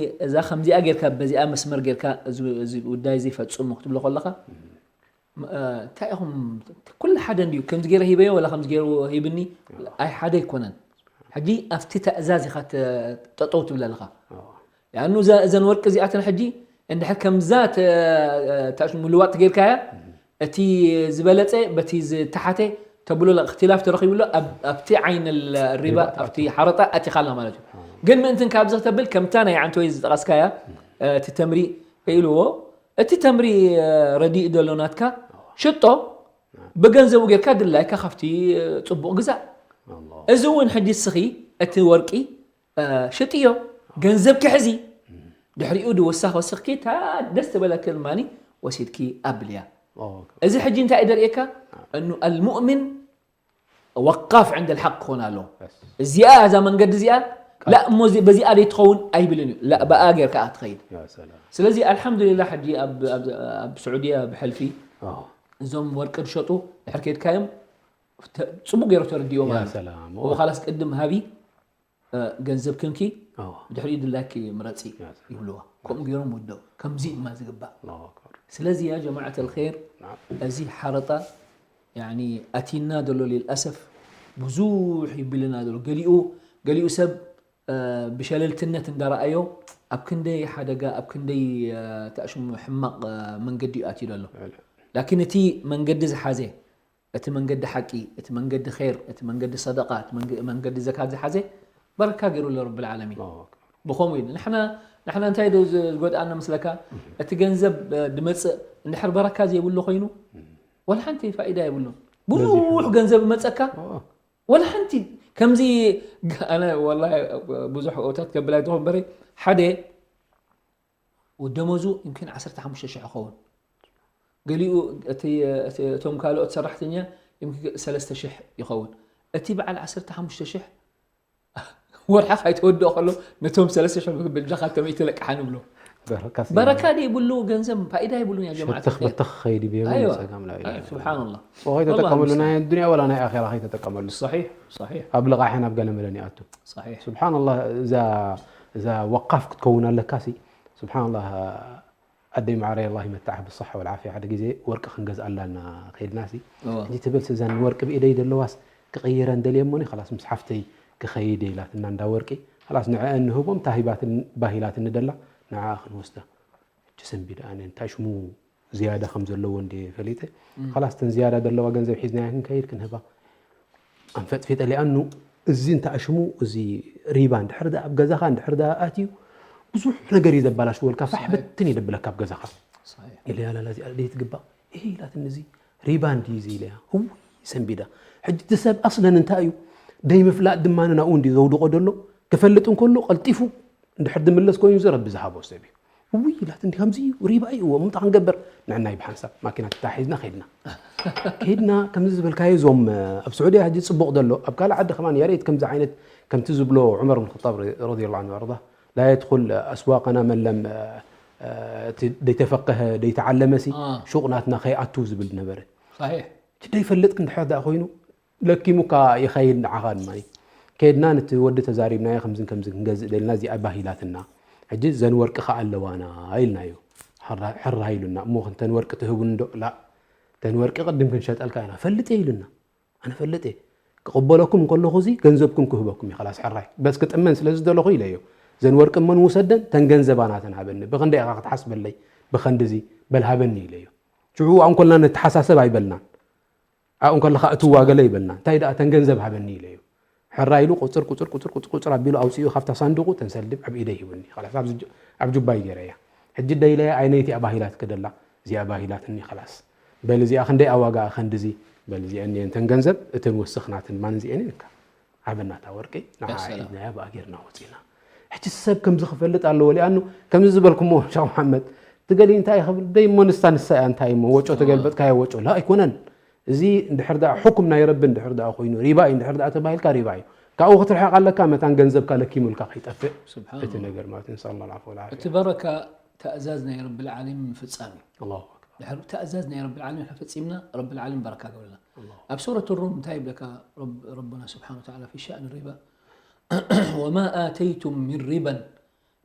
እዛ ከምዚኣ ጌርካ፣ በዚኣ መስመር ጌርካ እዚ እዚ ጉዳይ እዚ ፈጽሙ ክትብሎ ከለኻ፣ እ፣ እንታይ ኢኹም፣ ኩሉ ሓደ እንድዩ፣ ከምዚ ገይረ ሂበዮ ወላ ከምዚ ገይሩ ሂብኒ፣ ኣይ ሓደ ኣይኮነን። ሕጂ ኣብቲ ትእዛዝ ኢኻ ተ-፣ ጠጠው ትብል ኣለኻ። ያኑ እዘን ወርቂ እዚኣተን ሕጂ እንድሕር ከምዛ ተ-፣ ታሽ ምልዋጥ ተጌርካያ፣ እቲ ዝበለጸ በቲ ዝተሓተ ተብሎ እኽትላፍ ተረኺብሎ፣ ኣብ-፣ ኣብቲ ዓይን ሪባ፣ ኣብቲ ሓረጣ ኣቲኻላ ማለት እዩ። ግን ምእንትን ካብዚ ክተብል፣ ከምታ ናይ ዓንተወይ ዝጠቐስካያ፣ እቲ ተምሪ ኢልዎ፣ እቲ ተምሪ ረዲእ ዘሎ ናትካ፣ ሽጦ፣ ብገንዘቡ ጌርካ ድላይካ ካብቲ ጽቡቕ ግዛእ። እዚ እውን ሕጂ እስኺ እቲ ወርቂ ሽጥዮ፣ ገንዘብ ክሕዚ፣ ድሕሪኡ ድወሳኽ ወሲኽኪ፣ እታ ደስ ትበለኪ ድማኒ ወሲድኪ ኣብልያ። እዚ ሕጂ እንታይ እዩ ደርእየካ? እኑ ኣልሙእሚን ወቃፍ ዕንደ ልሓቅ ክኾን ኣለዎ። እዚኣ፣ እዛ መንገዲ እዚኣ፣ ላ እሞ እዚ-፣ በዚኣ ደይ ትኸውን ኣይብልን እዩ። ላ ብኣ ጌርካ እያ ትኸይድ። ስለዚ ኣልሓምዱሊላህ፣ ሕጂ ኣብ፣ ኣብ፣ ኣብ ስዑድያ ብሕልፊ እዞም ወርቂ ዝሸጡ ድሕር ከይድካዮም ተ-፣ ጽቡቅ ገይሩ ተረዲኦ ማለት እዩ። ሰላም። እሞ ካላስ ቅድም ሃቢ፣ እ፣ ገንዘብ ክንኪ፣ ኦ። ድሕሪኡ ድላይኪ ምረጺ ይብልዋ። ከምኡ ገይሮም ወደው። ከምዚ ድማ ዝግባእ። ኣላሁ ኣክበር። ስለዚ ያ ጀማዓት ኣልኸይር፣ ናም። እዚ ሓረጣ ያኒ ኣቲና ዘሎ ሊልኣሰፍ ብዙሕ ይብልና ዘሎ። ገሊኡ፣ ገሊኡ ሰብ፣ እ፣ ብሸለልትነት እንዳረኣዮ ኣብ ክንደይ ሓደጋ፣ ኣብ ክንደይ፣ እ፣ ተኣሽሙ ሕማቕ፣ እ፣ መንገዲ እዩ ኣትዩ ዘሎ። ላኪን እቲ መንገዲ ዝሓዘ፣ እቲ መንገዲ ሓቂ፣ እቲ መንገዲ ኸይር፣ እቲ መንገዲ ሰደቃ፣ እቲ መንገ-፣ መንገዲ ዘካት ዝሓዘ በረካ ገይሩ ኣሎ ረብል ዓለሚን። ኣላሁ ኣክበር። ብኸምኡ እዩ። ንሕና፣ ንሕና እንታይ ዶ ዝ-፣ ዝጎድኣና መስለካ? እቲ ገንዘብ፣ እ፣ ድመጽእ እንድሕር በረካ ዘይብሉ ኮይኑ፣ ወላ ሓንቲ ፋይዳ የብሉን። ብዙሕ ገንዘብ መጸካ፣ ኦ። ወላ ሓንቲ ከምዚ ግ-፣ ኣነ ወላሂ ብዙሕ እውታት ከብል ኣይትኾን በረ፣ ሓደ ደሞዙ ይምኪን ዓሰርተ ሓሙሽተ ሽሕ ይኸውን። ገሊኡ እቲ፣ እቲ፣ እቶም ካልኦት ሰራሕተኛ ይምኪን ሰለስተ ሽሕ ይኸውን። እቲ በዓል ዓሰርተ ሓሙሽተ ሽሕ ወርሓ ካይተወድኦ ከሎ ነቶም ሰለስተ ሽሕ ብልጃኻቶም ይትለቅሓ ንብሎ። በረካ ስለ በረካ ዘይብሉ ገንዘብ ፋይዳ የብሉን ያ ጀማዓት ሸትኽ ኣልኸይር። በተኽ ኸይድ ብየው ኣይዋ። ሰጋም ላ ኣይ፣ ኢላሃ ሱብሓነላህ። ኦ ከይተጠቀመሉ ናይ ኣዱንያ ወላ ናይ ኣኼራ ከይተጠቀመሉ ሰሒሕ፣ ሰሒሕ፣ ኣብ ልቓሕን ኣብ ገለ መለን ይኣቱ። ሰሒሕ። ስብሓንላህ እዛ እዛ ወቃፍ ክትከውን ኣለካ ሲ ስብሓንላህ ኣደይ ማዕረይ ኣላ ይመታሕ ብሳሓ ወልዓፍያ ሓደ ግዜ ወርቂ ክንገዝኣላ እና ከይድና ሲ እዋ። ሕጂ ትብል ስዛን ወርቂ ብኢደይ ዘለዋስ ክቕይረን ደልየ እሞኒ ከላስ ምስ ሓፍተይ ክኸይድ ኢላትና እንዳ ወርቂ ከላስ ንዕአን ንህቦም ታሂባትን ባሂላትን ንደላ ንዓኣ ክንወስዳ ሕጂ ሰንቢደ ኣነ እንታይ ሽሙ ዝያዳ ከም ዘለዎ እንደ ፈሊጠ ከላስ ተን ዝያዳ ዘለዋ ገንዘብ ሒዝናያ ክንከይድ ክንህባ ኣንፈጥፊጠ ሊኣኑ እዚ እንታይ ሽሙ እዚ ሪባ እንድሕር ዳ ኣብ ገዛኻ እንድሕር ዳ ኣትዩ ብዙሕ ነገር እዩ ዘባላሽወልካ ፋሕ በትን ይደብለካ ኣብ ገዛኻ ሰሒሕ። ኢለያ ላላ እዚኣ ደይ ትግባእ ይህ ኢላትኒ እዚ ሪባ እንዲ እዚ ኢለያ እው ሰንቢዳ ሕጂ እቲ ሰብ ኣስለን እንታይ እዩ ደይ ምፍላጥ ድማ ናብኡ እንዲ ዘውድቆ ደሎ ክፈልጥ እንከሎ ቀልጢፉ እንድሕር ድምለስ ኮይኑ እዚ ረቢ ዝሃቦ ሰብ እዩ እውይ ኢላት እንዲ ከምዚ እዩ ሪባ እዩ እሞ እንታይ ክንገብር ንዕናይ ብሓንሳብ ማኪና ተታሒዝና ከይድና ከይድና ከምዚ ዝበልካዮ እዞም ኣብ ስዑድያ ሕጂ ፅቡቕ ዘሎ ኣብ ካልእ ዓዲ ከማን ያሬት ከምዚ ዓይነት ከምቲ ዝብሎ ዑመር ብን ኸጣብ ረዲየላሁ ዐንሁ ወዐርዳ ላ የድኹል ኣስዋቀና መን ለም እቲ ደይተፈቀሀ ደይተዓለመ ሲ አ። ሹቕ ናትና ከይኣቱ ዝብል ነበረ ሰሒሕ። እቲ ደይፈልጥ እንድሕር ደኣ ኮይኑ ለኪሙካ ይኸይድ ንዓኻ ድማ እዩ ከድና ነቲ ወዲ ተዛሪብናዮ ከምዝን ከምዚ ክንገዝእ ደልና እዚኣ ባሂላትና ሕጂ ዘን ወርቂ ከኣ ኣለዋና ኢልናዮ ሕራ- ሕራይ ኢሉና እሞ ክንተን ወርቂ ትህቡን ዶ ላ ተን ወርቂ ቅድም ክንሸጠልካ ኢና ፈልጥ እየ ኢሉና ኣነ ፈልጥ እየ ክቕበለኩም እንከለኹ እዚ ገንዘብኩም ክህበኩም እዩ ኸላስ ሕራይ በስ ክጥመን ስለ ዝደለኹ ኢለዮ ዘን ወርቂ እመን ውሰደን ተን ገንዘባ ናተን ሃበኒ ብኸንደይ ኢኻ ክትሓስበለይ ብኸንድዚ በል ሃበኒ ኢለዮ ሽዑ ኣብኡ እንከልና ንተሓሳሰብ ኣይበልናን ኣብኡ እንከለኻ እትዋ ገለ ይበልና እንታይ ደኣ ተን ገንዘብ ሃበኒ ኢለዮ ሕራ ኢሉ ቁፅር ቁፅር ቁፅር ቁፅር ቁፅር ኣቢሉ ኣውፂኡ ካብታ ሳንዱቁ ተን ሰልድብ ኣብ ኢደይ ሂቡኒ ኸላስ ኣብዚ ጁ- ኣብ ጁባይ ገይረያ ሕጂ ደይለያ ኣይነይቲ ኣባሂላትኪ ደላ እዚኣ ኣባሂላትኒ ኸላስ በል እዚኣ ክንደይ ኣዋጋኣ ከንድዚ በል እዚአን እየን ተን ገንዘብ እተን ወስኽናትን ማን እዚአን እየን እካ ዓበናታ ወርቂ ንዓ ያ ሰላም። ሒዝናያ ብኣ ጌርና ወፂና ሕጂ ሰብ ከምዚ ክፈልጥ ኣለዎ ሊኣኑ ከምዚ ዝበልኩሞ ሸኽ መሓመድ ትገሊ እንታይ ክብል ደይ እሞ ንሳ ንሳ እያ እንታይ እሞ ወጮ ተገልበጥካዮ ወጮ ላ ኣይኮነን እዚ እንድሕር ደኣ ሕኩም ናይ ረቢ እንድሕር ደኣ ኮይኑ ሪባ እዩ እንድሕር ደኣ ተባሂልካ ሪባ እዩ ካብኡ ክትርሕቕ ኣለካ መታን ገንዘብካ ለኪሙልካ ከይጠፍእ ስብሓን እቲ ነገር ማለት እንሳ ላ ዓፎ ወላ እቲ በረካ ትእዛዝ ናይ ረብል ዓለሚን ምፍጻም እዩ። ኣላሁ ኣክበር። ድሕሪ ትእዛዝ ናይ ረብል ዓለሚን ፈጺምና፣ ረብል ዓለሚን በረካ ገብረልና። ኣላሁ ኣብ ሱረት ሩም እንታይ ይብለካ? ረብ- ረቡና ስብሓነ ወተዓላ ፊ ሸእኒ ሪባ፣ ወማ ኣተይቱም ሚን ሪበን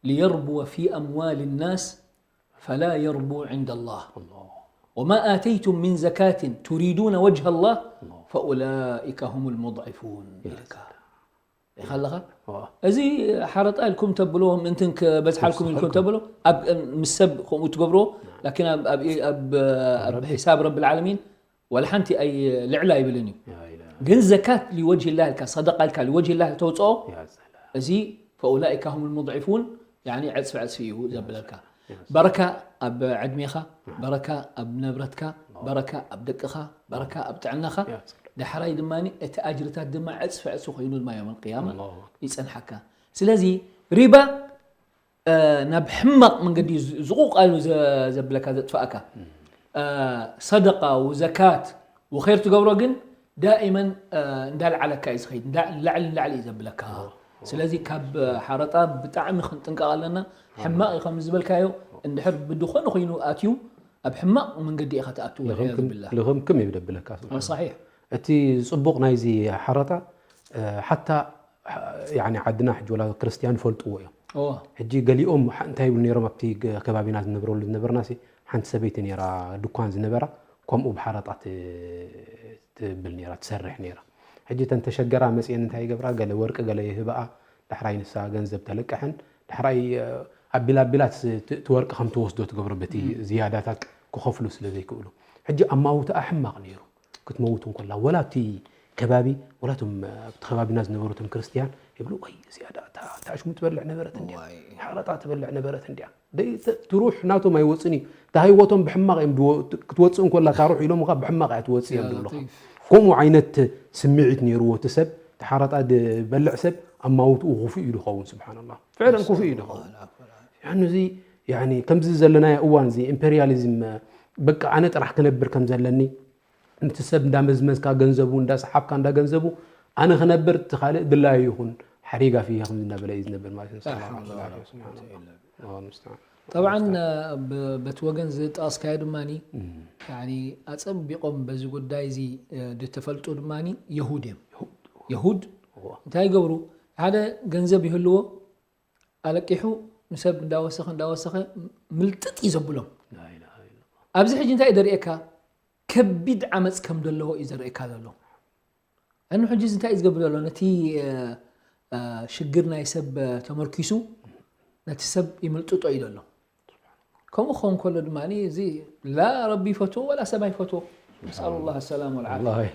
ሊየርቡወ ፊ ኣምዋል ናስ ፈላ የርቡ ዒንደ ላህ፣ ኣላሁ ወማ ኣተይቱም ሚን ዘካትን ቱሪዱነ ወጅሀ ላህ ፈኡላኢከ ሁሙል ሙድዒፉን ይብለካ። ኢኻ ኣለኻ? ዋ እዚ ሓረጣ ኢልኩም ተብሎ፣ ምእንትን ክበዝሓልኩም ኢልኩም ተብሎ፣ ኣብ ምስ ሰብ ከምኡ ትገብርዎ፣ ላኪን ኣብ ኣብ ኣብ ኣብ ሒሳብ ረብል ዓለሚን ወላ ሓንቲ ኣይ ልዕል ኣይብልን እዩ። ያ ኢላ ግን ዘካት ሊወጅሂላህ ኢልካ፣ ሰደቃ ኢልካ ሊወጅሂላህ ተውፅኦ፣ ያ ሰላም እዚ ፈኡላኢካ ሁሙል ሙድዒፉን፣ ያኒ ዕፅፊ ዕፅፊ እዩ ዘብለካ። ያ በረካ ኣብ ዕድሜኻ፣ በረካ ኣብ ንብረትካ፣ በረካ ኣብ ደቅኻ፣ በረካ ኣብ ጥዕናኻ፣ ያ ዳሕራይ ድማ እቲ ኣጅርታት ድማ ዕፅፊ ዕፅፊ ኮይኑ ድማ ዮም ቅያማ ኣላሁ ይፀንሓካ። ስለዚ ሪባ እ፣ ናብ ሕማቕ መንገዲ እዩ ዝ- ዝቑቕ ኢሉ ዘ- ዘብለካ ዘጥፍኣካ። እ፣ ሰደቃ ወዘካት ወኸይር ትገብሮ ግን ዳኢመን እ፣ እንዳልዓለካ እዩ ዝኸይድ፣ እንዳ- ንላዕሊ ንላዕሊ እዩ ዘብለካ። ስለዚ ካብ ሓረጣ ብጣዕሚ ክንጥንቀቕ ኣለና። ሕማቕ እዩ ከም ዝበልካዮ፣ እንድሕር ብድኾነ ኮይኑ ኣትዩ ኣብ ሕማቕ መንገዲ ኢኻ ትኣትው። ወልዕያዙ ቢላህ። ልኽምክም እዩ ደብለካ ስብሓን ሰሒሕ። እቲ ፅቡቕ ናይዚ ሓረጣ እ፣ ሓታ እ፣ ያኒ ዓድና ሕጂ ወላ ክርስትያን ይፈልጥዎ እዮም። እዎ። ሕጂ ገሊኦም ሓ- እንታይ ይብሉ ነይሮም ኣብቲ ገ- ከባቢና ዝነብረሉ ዝነበርና ሲ ሓንቲ ሰበይቲ ነይራ ድኳን ዝነበራ ከምኡ ብሓረጣ ት- ትብል ነይራ ትሰርሕ ነይራ። ሕጂ እተን ተሸገራ መፅየን እንታይ ይገብራ ገለ ወርቂ ገለ ይህብኣ ዳሕራይ ንሳ ገንዘብ ተለቅሐን ዳሕራይ እ፣ ኣቢላ ኣቢላ ት- ት- እቲ ወርቂ ከም ትወስዶ ትገብሮ በቲ ዝያዳታት ክኸፍሉ ስለ ዘይክእሉ ሕጂ ኣማውትኣ ሕማቕ ነይሩ። ክትመውት እንኮላ ወላ እቲ ከባቢ ወላ እቶም ኣብቲ ከባቢና ዝነበሩ እቶም ክርስትያን ይብሉ ወይ እዚኣ ዳ እታ እታ ሽሙ ትበልዕ ነበረት እንዲያ ዋይ። ሓረጣ ትበልዕ ነበረት እንዲያ ደይ ተ- እቲ ሩሕ ናቶም ኣይወፅን እዩ እታ ህይወቶም ብሕማቕ እዮም ድወ- ክትወፅእ እንኮላ እታ ሩሕ ኢሎም ኻ ብሕማቕ እያ ትወፅእ እዮም ያ ዝብሉኻ ለጢፍ። ከምኡ ዓይነት ስምዒት ነይርዎ እቲ ሰብ እቲ ሓረጣ ዝበልዕ ሰብ ኣማውትኡ ክፉእ እዩ ዝኸውን ስብሓንላ ፍዕለን ክፉእ እዩ ዝኸውን ወላ ፈላ። ያኑ እዚ ያኒ ከምዚ ዘለናዮ እዋን እዚ ኢምፔሪያሊዝም በቃ ኣነ ጥራሕ ክነብር ከም ዘለኒ ነቲ ሰብ እንዳመዝመዝካ ገንዘቡ እንዳሰሓብካ እንዳ ገንዘቡ ኣነ ክነብር እቲ ካልእ ድላዩ ይኹን ሓሪጋ ፍያ ከምዚ እንዳበለ እዩ ዝነብር ማለት እዩ ላ ሓውለ ወላ ቁወተ ኢላ ቢላህ። ኣላሁ ልሙስተዓን ጠብዓን ብ- በቲ ወገን ዝጠቐስካዮ ድማ ኣፀቢቖም በዚ ጉዳይ እዚ ዝተፈልጡ ድማ የሁድ እዮም። የሁድ እንታይ ይገብሩ? ሓደ ገንዘብ ይህልዎ ኣለቂሑ ንሰብ እንዳወሰኸ እንዳወሰኸ ምልጥጥ እዩ ዘብሎም። ኣብዚ ሕጂ እንታይ እዩ ዘርእየካ? ከቢድ ዓመፅ ከም ዘለዎ እዩ ዘርእየካ ዘሎ። እኑ ሕጂ እንታይ እዩ ዝገብር ዘሎ? ነቲ ሽግር ናይ ሰብ ተመርኪሱ ነቲ ሰብ ይምልጥጦ እዩ ዘሎ። ከምኡ ክኸውን ከሎ ድማ እዚ ላ ረቢ ይፈትዎ ወላ ሰብ ኣይፈትዎ። ነስኣሉ ላህ ሰላም ወልዓፍያ። ወላሂ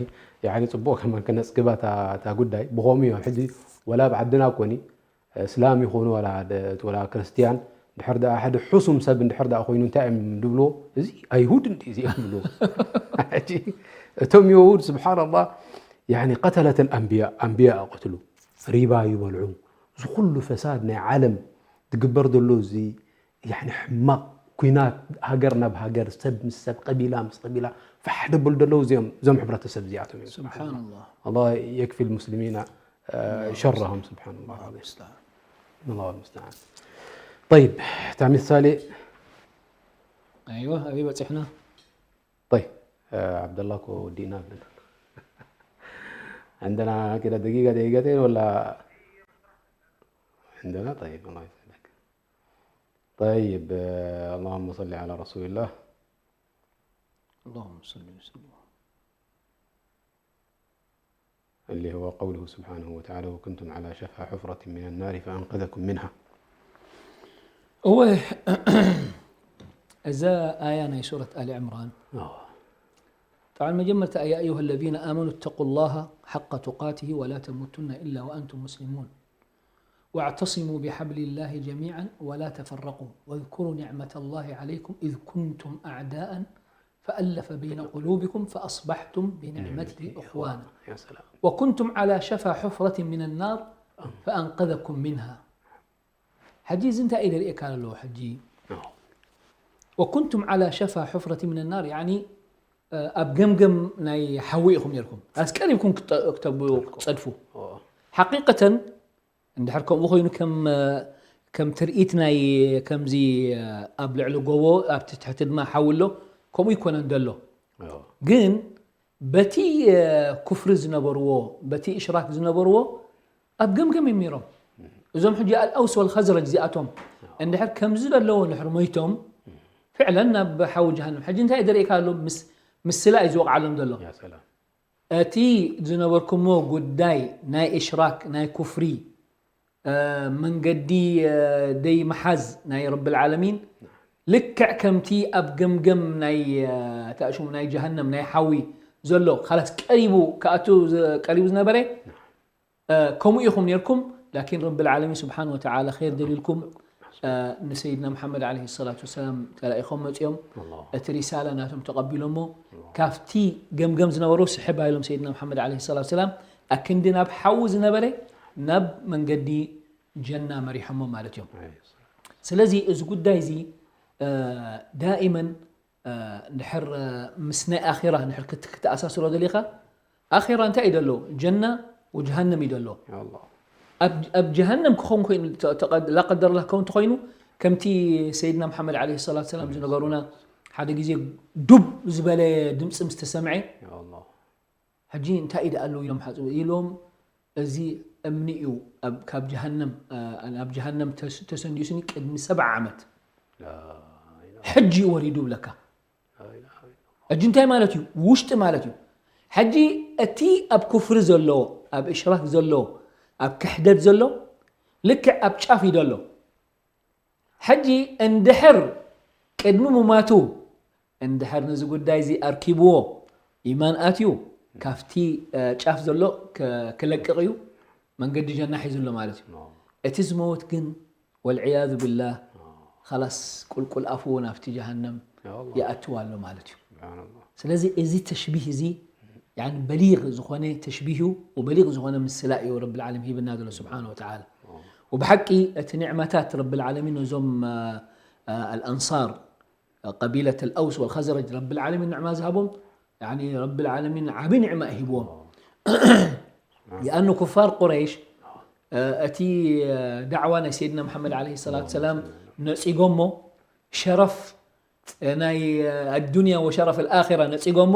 ያኒ ፅቡቅ ከማን ከነፅግባ እታ እታ ጉዳይ ብኸምኡ እዮም ሕጂ ወላ ኣብ ዓድና ኮኒ እስላም ይኹኑ ወላ ደ- ወላ ክርስትያን ድሕር ደኣ ሓደ ሕሱም ሰብ እንድሕር ደኣ ኮይኑ እንታይ እዮም ድብልዎ እዚ ኣይሁድ እንዲ እዚኦም ድብልዎ ሕጂ እቶም የሁድ ስብሓንላህ ያኒ ቀተለት ኣንብያ ኣንብያ ቀትሉ ሪባ ይበልዑ እዚ ኩሉ ፈሳድ ናይ ዓለም ዝግበር ዘሎ እዚ ያኒ ሕማቕ ኩናት ሃገር ናብ ሃገር ሰብ ምስ ሰብ ቀቢላ ምስ ቀቢላ ፋሕ ደብል ደለዉ እዚኦም እዞም ሕብረተሰብ እዚኣቶም እዮም ስብሓንላህ። الله يكفي المسلمين شرهم سبحان الله العظيم ሙስተዓን። الله المستعان طيب እታ ምሳሌ ኣይወ ኣበይ በፂሕና? طيب ዓብደላ እኮ ወዲእና ኣለና عندنا كده دقيقة دقيقتين ولا عندنا طيب الله يسعدك طيب اللهم صل على رسول الله اللهم صل وسلم. اللي هو قوله سبحانه وتعالى وكنتم على شفا حفرة من النار فأنقذكم منها እወ እዛ ኣያ ናይ ሱረት ኣሊ ዕምራን طبعا መጀመርታ يا أيها الذين آمنوا اتقوا الله حق تقاته ولا تموتن إلا وأنتم مسلمون واعتصموا بحبل الله جميعا ولا تفرقوا واذكروا نعمة الله عليكم إذ كنتم أعداء فألف بين قلوبكم فأصبحتم بنعمته إخوانا يا سلام وكنتم على شفا حفرة من النار فأنقذكم منها. حجي زنت إذا رئيك على الله حجي وكنتم على شفا حفرة من النار يعني ኣብ ገምገም ናይ ሓዊ ኢኹም ነርኩም ኣስቀሪብኩም ክትፀድፉ ሓቂቀተን እንድሕር ከምኡ ኮይኑ ከም ከም ትርኢት ናይ ከምዚ ኣብ ልዕሊ ጎቦ ኣብቲ ትሕቲ ድማ ሓዊ ኣሎ፣ ከምኡ ይኮነን ዘሎ። ግን በቲ ኩፍሪ ዝነበርዎ፣ በቲ እሽራክ ዝነበርዎ ኣብ ገምገም እዮም ነይሮም። እዞም ሕጂ ኣልኣውስ ወልኸዝረጅ እዚኣቶም እንድሕር ከምዚ ዘለዉ እንድሕር ሞይቶም ፍዕለን ናብ ሓዊ ጀሃንም። ሕጂ እንታይ ደርእካ ኣሎ? ምስ-፣ ምስላ እዩ ዝወቕዓሎም ዘሎ። እቲ ዝነበርኩሞ ጉዳይ ናይ እሽራክ፣ ናይ ኩፍሪ፣ መንገዲ ደይ ምሓዝ ናይ ረብል ዓለሚን ልክዕ ከምቲ ኣብ ገምገም ናይ ተእሽሙ ናይ ጀሃነም ናይ ሓዊ ዘሎ ካላስ ቀሪቡ ክኣቱ ቀሪቡ ዝነበረ ከምኡ ኢኹም ነርኩም። ላኪን ረብል ዓለሚን ስብሓን ወተዓላ ኸይር ደልዩልኩም ንሰይድና መሓመድ ዓለይሂ ሰላቱ ወሰላም ተላኢኾም መፅኦም። እቲ ሪሳላ ናቶም ተቐቢሎሞ ካብቲ ገምገም ዝነበሩ ስሕብ ኣይሎም ሰይድና መሓመድ ዓለይሂ ሰላቱ ወሰላም ኣክንዲ ናብ ሓዊ ዝነበረ ናብ መንገዲ ጀና መሪሖሞ ማለት እዮም። ስለዚ እዚ ጉዳይ እዚ ዳኢመን እንድሕር ምስ ናይ ኣኺራ እንድሕር ክት-፣ ክትኣሳስሮ ደሊኻ ኣኺራ እንታይ እዩ ደሎ? ጀና ወጀሃነም እዩ ደሎ። ኣብ፣ ኣብ ጀሃነም ክኸውን ኮይኑ ተ-፣ ተቐ-፣ ላ ቀደር ላህ ከውን ተኾይኑ ከምቲ ሰይድና መሓመድ ዓለይሂ ሰላቱ ሰላም ዝነገሩና ሓደ ግዜ ዱብ ዝበለ ድምፂ ምስ ተሰምዐ ሕጂ እንታይ እዩ ደኣሉ ኢሎም ሓፁ ኢሎም እዚ እምኒ እዩ ኣብ፣ ካብ ጀሃነም፣ እ፣ ናብ ጀሃነም ተስ-፣ ተሰንዲሱኒ ቅድሚ ሰብዓ ዓመት። ሕጂ እዩ ወሪዱ ብለካ። ሕጂ እንታይ ማለት እዩ? ውሽጢ ማለት እዩ። ሕጂ እቲ ኣብ ኩፍሪ ዘሎ፣ ኣብ እሽራክ ዘሎ፣ ኣብ ክሕደት ዘሎ ልክዕ ኣብ ጫፍ እዩ ዘሎ። ሕጂ እንድሕር ቅድሚ ሙማቱ እንድሕር ነዚ ጉዳይ እዚ ኣርኪብዎ ኢማን ኣትዩ ካብቲ፣ እ፣ ጫፍ ዘሎ ክ-፣ ክለቅቕ እዩ፣ መንገዲ ጀና ሒዙ ኣሎ ማለት እዩ። እቲ ዝመውት ግን ወልዕያዙ ቢላህ ኸላስ ቁልቁል ኣፍዎ ናብቲ ጀሃነም ይኣትው ኣሎ ማለት እዩ። ስለዚ እዚ ተሽቢህ እዚ ያኒ በሊግ ዝኾነ ተሽቢህ እዩ ወበሊግ ዝኾነ ምስላ እዩ ረብል ዓለሚን ሂብና ዘሎ ስብሓነ ወተዓላ። ወብሓቂ እቲ ኒዕማታት ረብል ዓለሚን ነዞም፣ እ፣ እ፣ ኣልኣንሳር ቀቢለት ኣልኣውስ ወልኸዝረጅ ረብል ዓለሚን ንዕማ ዝሃቦም ያኒ ረብል ዓለሚን ዓቢ ኒዕማ እዩ ሂብዎም። ሊኣኑ ኩፋር ቁረይሽ፣ እ፣ እቲ፣ እ፣ ዳዕዋ ናይ ሰይድና መሓመድ ዓለይሂ ሰላቱ ሰላም ነጺጎሞ ሸረፍ ናይ ኣዱንያ ወሸረፍ ኣልኣኺራ ነጺጎሞ፣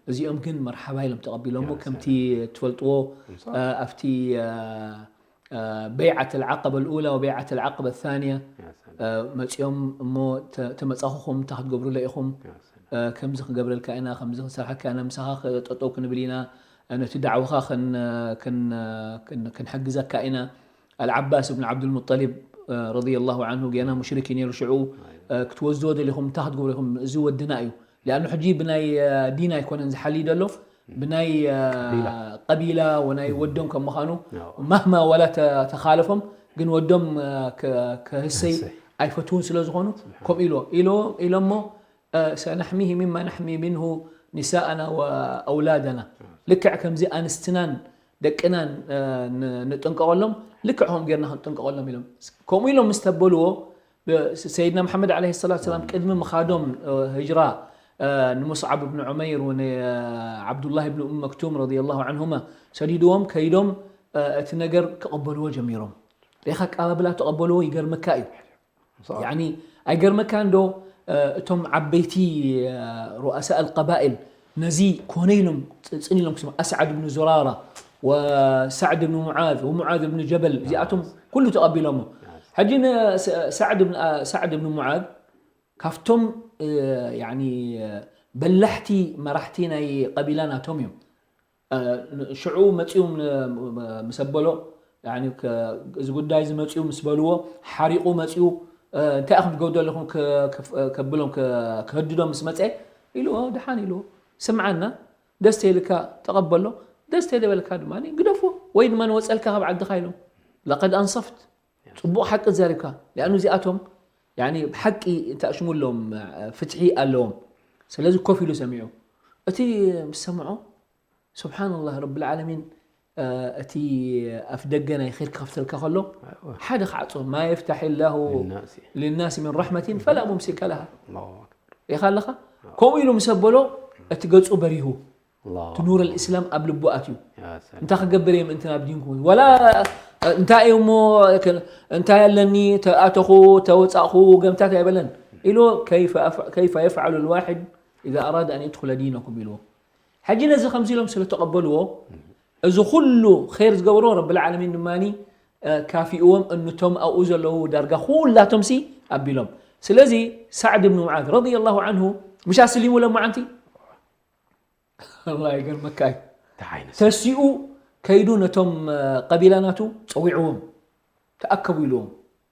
እዚኦም ግን መርሓባ ኢሎም ተቐቢሎሞ። ከምቲ ትፈልጥዎ፣ እ፣ ኣብቲ፣ እ፣ እ፣ በይዓት ኣልዓቀበ ኣልኡላ ወበይዓት ኣልዓቀበ ኣታንያ፣ እ፣ መጺኦም እሞ ተ-፣ ተመጻኹኹም እንታይ ክትገብሩለ ኢኹም? እ፣ ከምዚ ክገብረልካ ኢና፣ ከምዚ ክንሰርሐካ ኢና፣ ምሳኻ ክ-፣ ጠጠው ክንብል ኢና፣ እ፣ ነቲ ዳዕዋኻ ክን-፣ ክን-፣ ክን-፣ ክንሕግዘካ ኢና። ኣልዓባስ እብን ዓብዱልሙጠሊብ፣ እ፣ ረዲየላሁ ዓንሁ፣ ጌና ሙሽሪክ እዩ ነይሩ ሽዑ። እ፣ ክትወስድዎ ደሊኹም፣ እንታይ ክትገብሩ ኢኹም? እዚ ወድና እዩ። ሊኣኑ ሕጂ ብናይ፣ እ፣ ዲን ኣይኮነን ዝሓሊ ደሎ፣ ብናይ፣ እ፣ ቀቢላ። ቀቢላ ወናይ ወዶም ከም ምዃኑ፣ ናው። ማህማ ዋላ ተ-፣ ተኻለፎም፣ ግን ወዶም፣ እ፣ ከ-፣ ከህሰይ ከህሰይ። ኣይፈትውን ስለ ዝኾኑ፣ ስብሓን። ከምኡ ኢሎ-፣ ኢሎ-፣ ኢሎሞ፣ እ፣ ሰነሕሚሂ ሚማ ነሕሚ ሚንሁ ኒሳኣና ወኣውላደና። ልክዕ ከምዚ ኣንስትናን ደቅናን፣ እ፣ ን-፣ ንጥንቀቐሎም፣ ልክዕ ከምኡ ጌርና ክንጥንቀቐሎም ኢሎም። ከምኡ ኢሎም ምስ ተበልዎ፣ ብ-፣ ሰይድና መሓመድ ዓለይሂ ሰላቱ ሰላም ቅድሚ ምኻዶም፣ እ፣ ህጅራ፣ እ፣ ንሙስዓብ ብን ዑመይር ወንዓብዱላህ ብን ኡም መክቱም ረዲየላሁ ዓንሁማ ሰዲድዎም ከይዶም፣ እ፣ እቲ ነገር ክቕበልዎ ጀሚሮም። ሪኢኻ ኣቀባብላ ተቐበልዎ ይገርመካ እዩ። ያኒ ኣይገርመካን ዶ፣ እ፣ እቶም ዓበይቲ፣ እ፣ ሩኣሳእ ኣልቀባኢል ነዚ ኮነ ኢሎም ጽ-፣ ጽን ኢሎም ክስሙ፣ ኣስዓድ ብን ዙራራ ወሳዕድ ብን ሙዓዝ ወሙዓዝ ብን ጀበል እዚኣቶም ኩሉ ተቐቢሎሞ። ሕጂ ን-፣ ስ-፣ ሳዕድ ብን፣ እ፣ ሳዕድ ብን ሙዓዝ ካብቶም፣ እ፣ ያኒ፣ እ፣ በላሕቲ መራሕቲ ናይ ቀቢላ ናቶም እዮም። እ፣ ሽዑ መጺኡ ም-፣ ም-፣ ምስ ኣበሎ፣ ያኒ፣ ከ-፣ እዚ ጉዳይ እዚ መጺኡ ምስ በልዎ፣ ሓሪቑ መጺኡ፣ እ፣ እንታይ ኢኹም ትገብሩ ዘለኹም ከ-፣ ከፍ-፣ ከብሎም፣ ከ-፣ ከህድዶም ምስ መጸ፣ ኢልዎ፣ ደሓን ኢልዎ፣ ስምዓና፣ ደስ ተይልካ ተቐበሎ፣ ደስ ተይበለካ ድማ ግደፎ፣ ወይ ድማ ንወጸልካ ካብ ዓድኻ ኢሎም። ለቀድ ኣንሰፍት፣ ጽቡቕ ሓቂ ዘሪብካ። ሊኣኑ እዚኣቶም፣ ያኒ፣ ብሓቂ እንታይ ሽሙሎም፣ ፍትሒ ኣለዎም። ስለዚ ኮፍ ኢሉ ሰሚዑ። እቲ ምስ ሰምዖ፣ ስብሓንላህ ረብል ዓለሚን፣ እ፣ እቲ ኣፍ ደገ ናይ ኸይር ክኸፍተልካ ከሎ፣ ኣይዋ። ሓደ ክዓጾ፣ ማ የፍታሒ ላሁ ሊናሲ። ሊናሲ ሚን ረሕመቲን ፈላ ሙምሲከ ለሃ። ኣላሁ ኣክበር። ሪኢኻ ኣለኻ? ከምኡ ኢሉ ምስ ኣበሎ፣ እቲ ገጹ በሪሁ። ኣላሁ እቲ ኑር ኣልእስላም ኣብ ልቡ ኣትዩ። ያ ሰላም። እንታይ ክገብር እየ ምእንቲ ናብ ዲንኩም? ወላ እንታይ እዩ እሞ፣ እንታይ ኣለኒ፣ ተኣተኹ፣ ተወፃእኹ፣ ገምታት ኣይበለን። ኢሉ፣ "كيف أف-، كيف يفعل الواحد إذا أراد أن يدخل دينكم؟" ኢልዎ። ሕጂ ነዚ ከምዚ ኢሎም ስለ ተቐበልዎ፣ እዚ ኩሉ ኸይር ዝገበርዎ ረብል ዓለሚን ድማ፣ እ፣ ካፊእዎም፣ እኑቶም ኣብኡ ዘለዉ ዳርጋ ኩላቶም ሲ ኣቢሎም። ስለዚ ሳዕድ ብን ሙዓዝ ረዲየላሁ ዓንሁ ምሽ ኣስሊሙ ሎም መዓንቲ? ኣላህ ይገርመካ እዩ። እንታይ ዓይነት ተሲኡ ከይዱ ነቶም፣ እ፣ ቀቢላ ናቱ ጸዊዕዎም። ተኣከቡ ኢልዎም።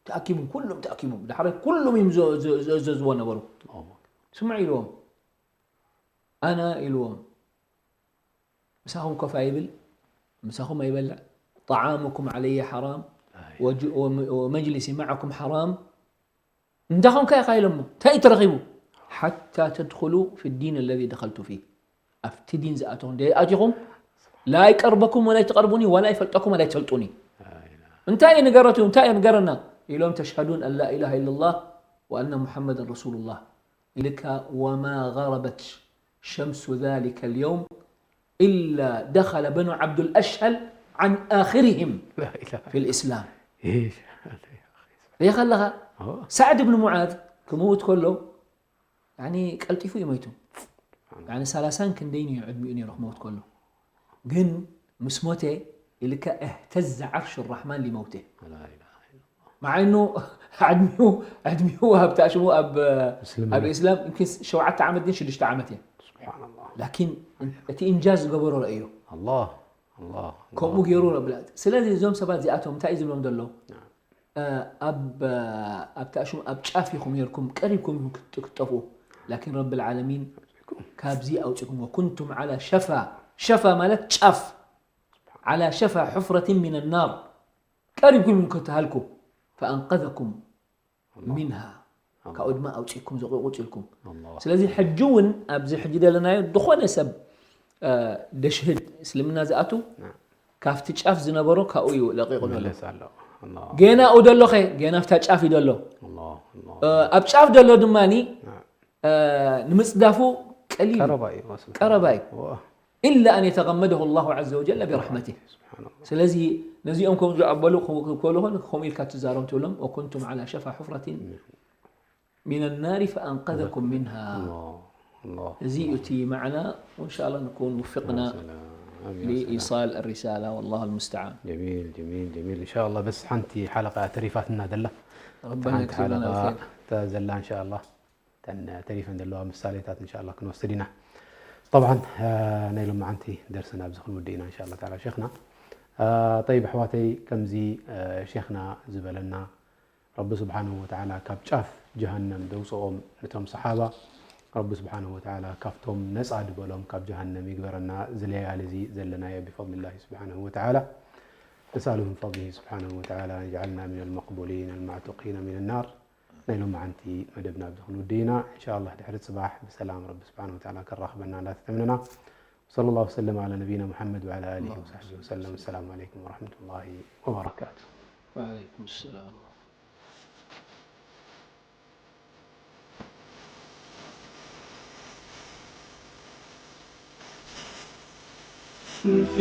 ተኣኪቦም፣ ኩሎም ተኣኪቦም። ዳሕራይ ኩሎም እዮም ዘ-፣ ዘ-፣ ዘ-፣ ዘእዘዝዎ ነበሩ። ኦ። ስምዑ ኢልዎም። ኣነ ኢልዎም። ምሳኹም ኮፍ ኣይብል፣ ምሳኹም ኣይበልዕ። طعامكم علي حرام، ኣይ። وج-، وم-، ومجلسي معكم حرام። እንታኹም ከ ኢኻ ኢሎሞ፣ እንታይ እዩ ተረኺቡ? حتى تدخلوا في الدين الذي دخلت فيه። ኣብቲ ዲን ዝኣተኹም ደይ ኣቲኹም፣ لا يقربكم ولا تقربوني ولا يفلطكم ولا تفلطوني። ኣይ። እንታይ እዩ ንገረቱ፣ እንታይ እዩ ንገረና? ኢሎም፣ تشهدون أن لا إله إلا الله وأن محمدا رسول الله። ኢልካ، وما غربت شمس ذلك اليوم إلا دخل بنو عبد الأشهل عن آخرهم لا إله في الإسلام. إيش؟ ሪኢኻ ኣለኻ? ኦ። ሳዕድ ብን ሙዓዝ ክመውት ከሎ፣ ያኒ፣ ቀልጢፉ እዩ ሞይቱ። ያኒ፣ ሰላሳን ክንደይን እዩ ዕድሚኡ ነይሩ ክመውት ከሎ። ግን ምስ ሞተ ኢልካ፣ اهتز عرش الرحمن لموته. لا إله إلا الله. مع إنه ዕድሚኡ፣ ዕድሚኡ ኣብ ታሽሙ ኣብ፣ እስልምና። ኣብ ኢስላም يمكن ሸውዓተ ዓመት ግን ሽዱሽተ ዓመት እየ። ሱብሓነላህ። ላኪን እቲ ኢንጃዝ ዝገበሮ ረእዮ። ኣላህ፣ ኣላህ፣ ከምኡ ኣላህ። ገይሩ ረብል። ስለዚ እዞም ሰባት እዚኣቶም እንታይ እዩ ዝብሎም ዘሎ? ናም። እ፣ ኣብ፣ ኣብ ታሽሙ ኣብ ጫፍ ኢኹም ነርኩም፣ ቀሪብኩም ኢኹም ክት-፣ ክትጠፍኡ። ላኪን ረብል ዓለሚን ካብዚ ኣውጺኩም። وكنتم على شفا، ሸፋ ማለት ጫፍ። على شفا حفرة من النار። ቀሪብኩም ኢኹም ክትሃልኩ። فأنقذكم منها። ኣላህ። ካብኡ ድማ ኣውጺእኩም ዘቑ-፣ ኣውጺእኩም። ኣላህ። ስለዚ ሕጂ እውን ኣብዚ ሕጂ ዘለናዮ ዝኾነ ሰብ፣ እ፣ ደሽህድ እስልምና ዝኣቱ ናም። ካብቲ ጫፍ ዝነበሮ ካብኡ እዩ ለቂቑ ዘሎ። ይምለስ ኣሎ። ኣላህ። ገና ኣብኡ ደሎ ኸ፣ ገና ኣብታ ጫፍ እዩ ደሎ። ኣላህ፣ ኣላህ። እ፣ ኣብ ጫፍ ደሎ ድማኒ፣ ናም። እ፣ ንምጽዳፉ ቀሊል እዩ። ቀረባ እዩ፣ ወስብሓን ቀረባ እዩ። ኣላህ። ዋ። إلا أن يتغمده الله عز وجل برحمته። ሱብሓነላህ። ስለዚ ነዚኦም ከምኡ ዝኣበሉ ክብሉ ከለኹ ከምኡ ኢልካ ትዛረብ ትብሎም، وكنتم على شفا حفرة من النار فأنقذكم منها። ኣላህ፣ ኣላህ። እዚ እዩ እቲ ማዕና። وإنشاءالله نكون وفقنا يا سلام، يا سلام. لإيصال الرسالة، والله المستعان. ጀሚል፣ ጀሚል፣ ጀሚል። إنشاءالله በስ ሓንቲ ሓለቃ ተሪፋትና ዘላ። ربنا ሓንቲ يكتب لنا ሓለቃ الخير። እታ ዘላ إنشاءالله እተን ተሪፈን ዘለዋ ምሳሌታት إنشاءالله ክንወስድ ኢና። طبعا፣ እ፣ ናይ ሎማዓንቲ ደርስና ኣብዚ ክንውድእ ኢና إنشاءالله تعالى ሸይኽና። እ፣ طيب ኣሕዋተይ፣ ከምዚ፣ እ፣ ሸይኽና ዝበለና፣ ረቢ ስብሓንሁ ወተዓላ ካብ ጫፍ ጀሃነም ደውፅኦም ነቶም ሰሓባ፣ ረቢ ስብሓንሁ ወተዓላ ካብቶም ነፃ ድበሎም ካብ ጀሃነም ይግበረና። እዚ ለያሊ እዚ ዘለናዮ ብፈضل الله سبحانه وتعالى نسأله من فضله سبحانه وتعالى أن يجعلنا من المقبولين المعتوقين من النار። ናይ ሎማዓንቲ መደብና ኣብዚ ክንውድእ ኢና። إنشاءالله ድሕሪ ፅባሕ ብሰላም ረቢ ስብሓንሁ ወተዓላ ከራኽበና እንዳተተምነና። وصلى الله وسلم على نبينا محمد وعلى آله اللهم وصحبه صل وسلم. وسلم. السلام عليكم ورحمة الله وبركاته. وعليكم السلام.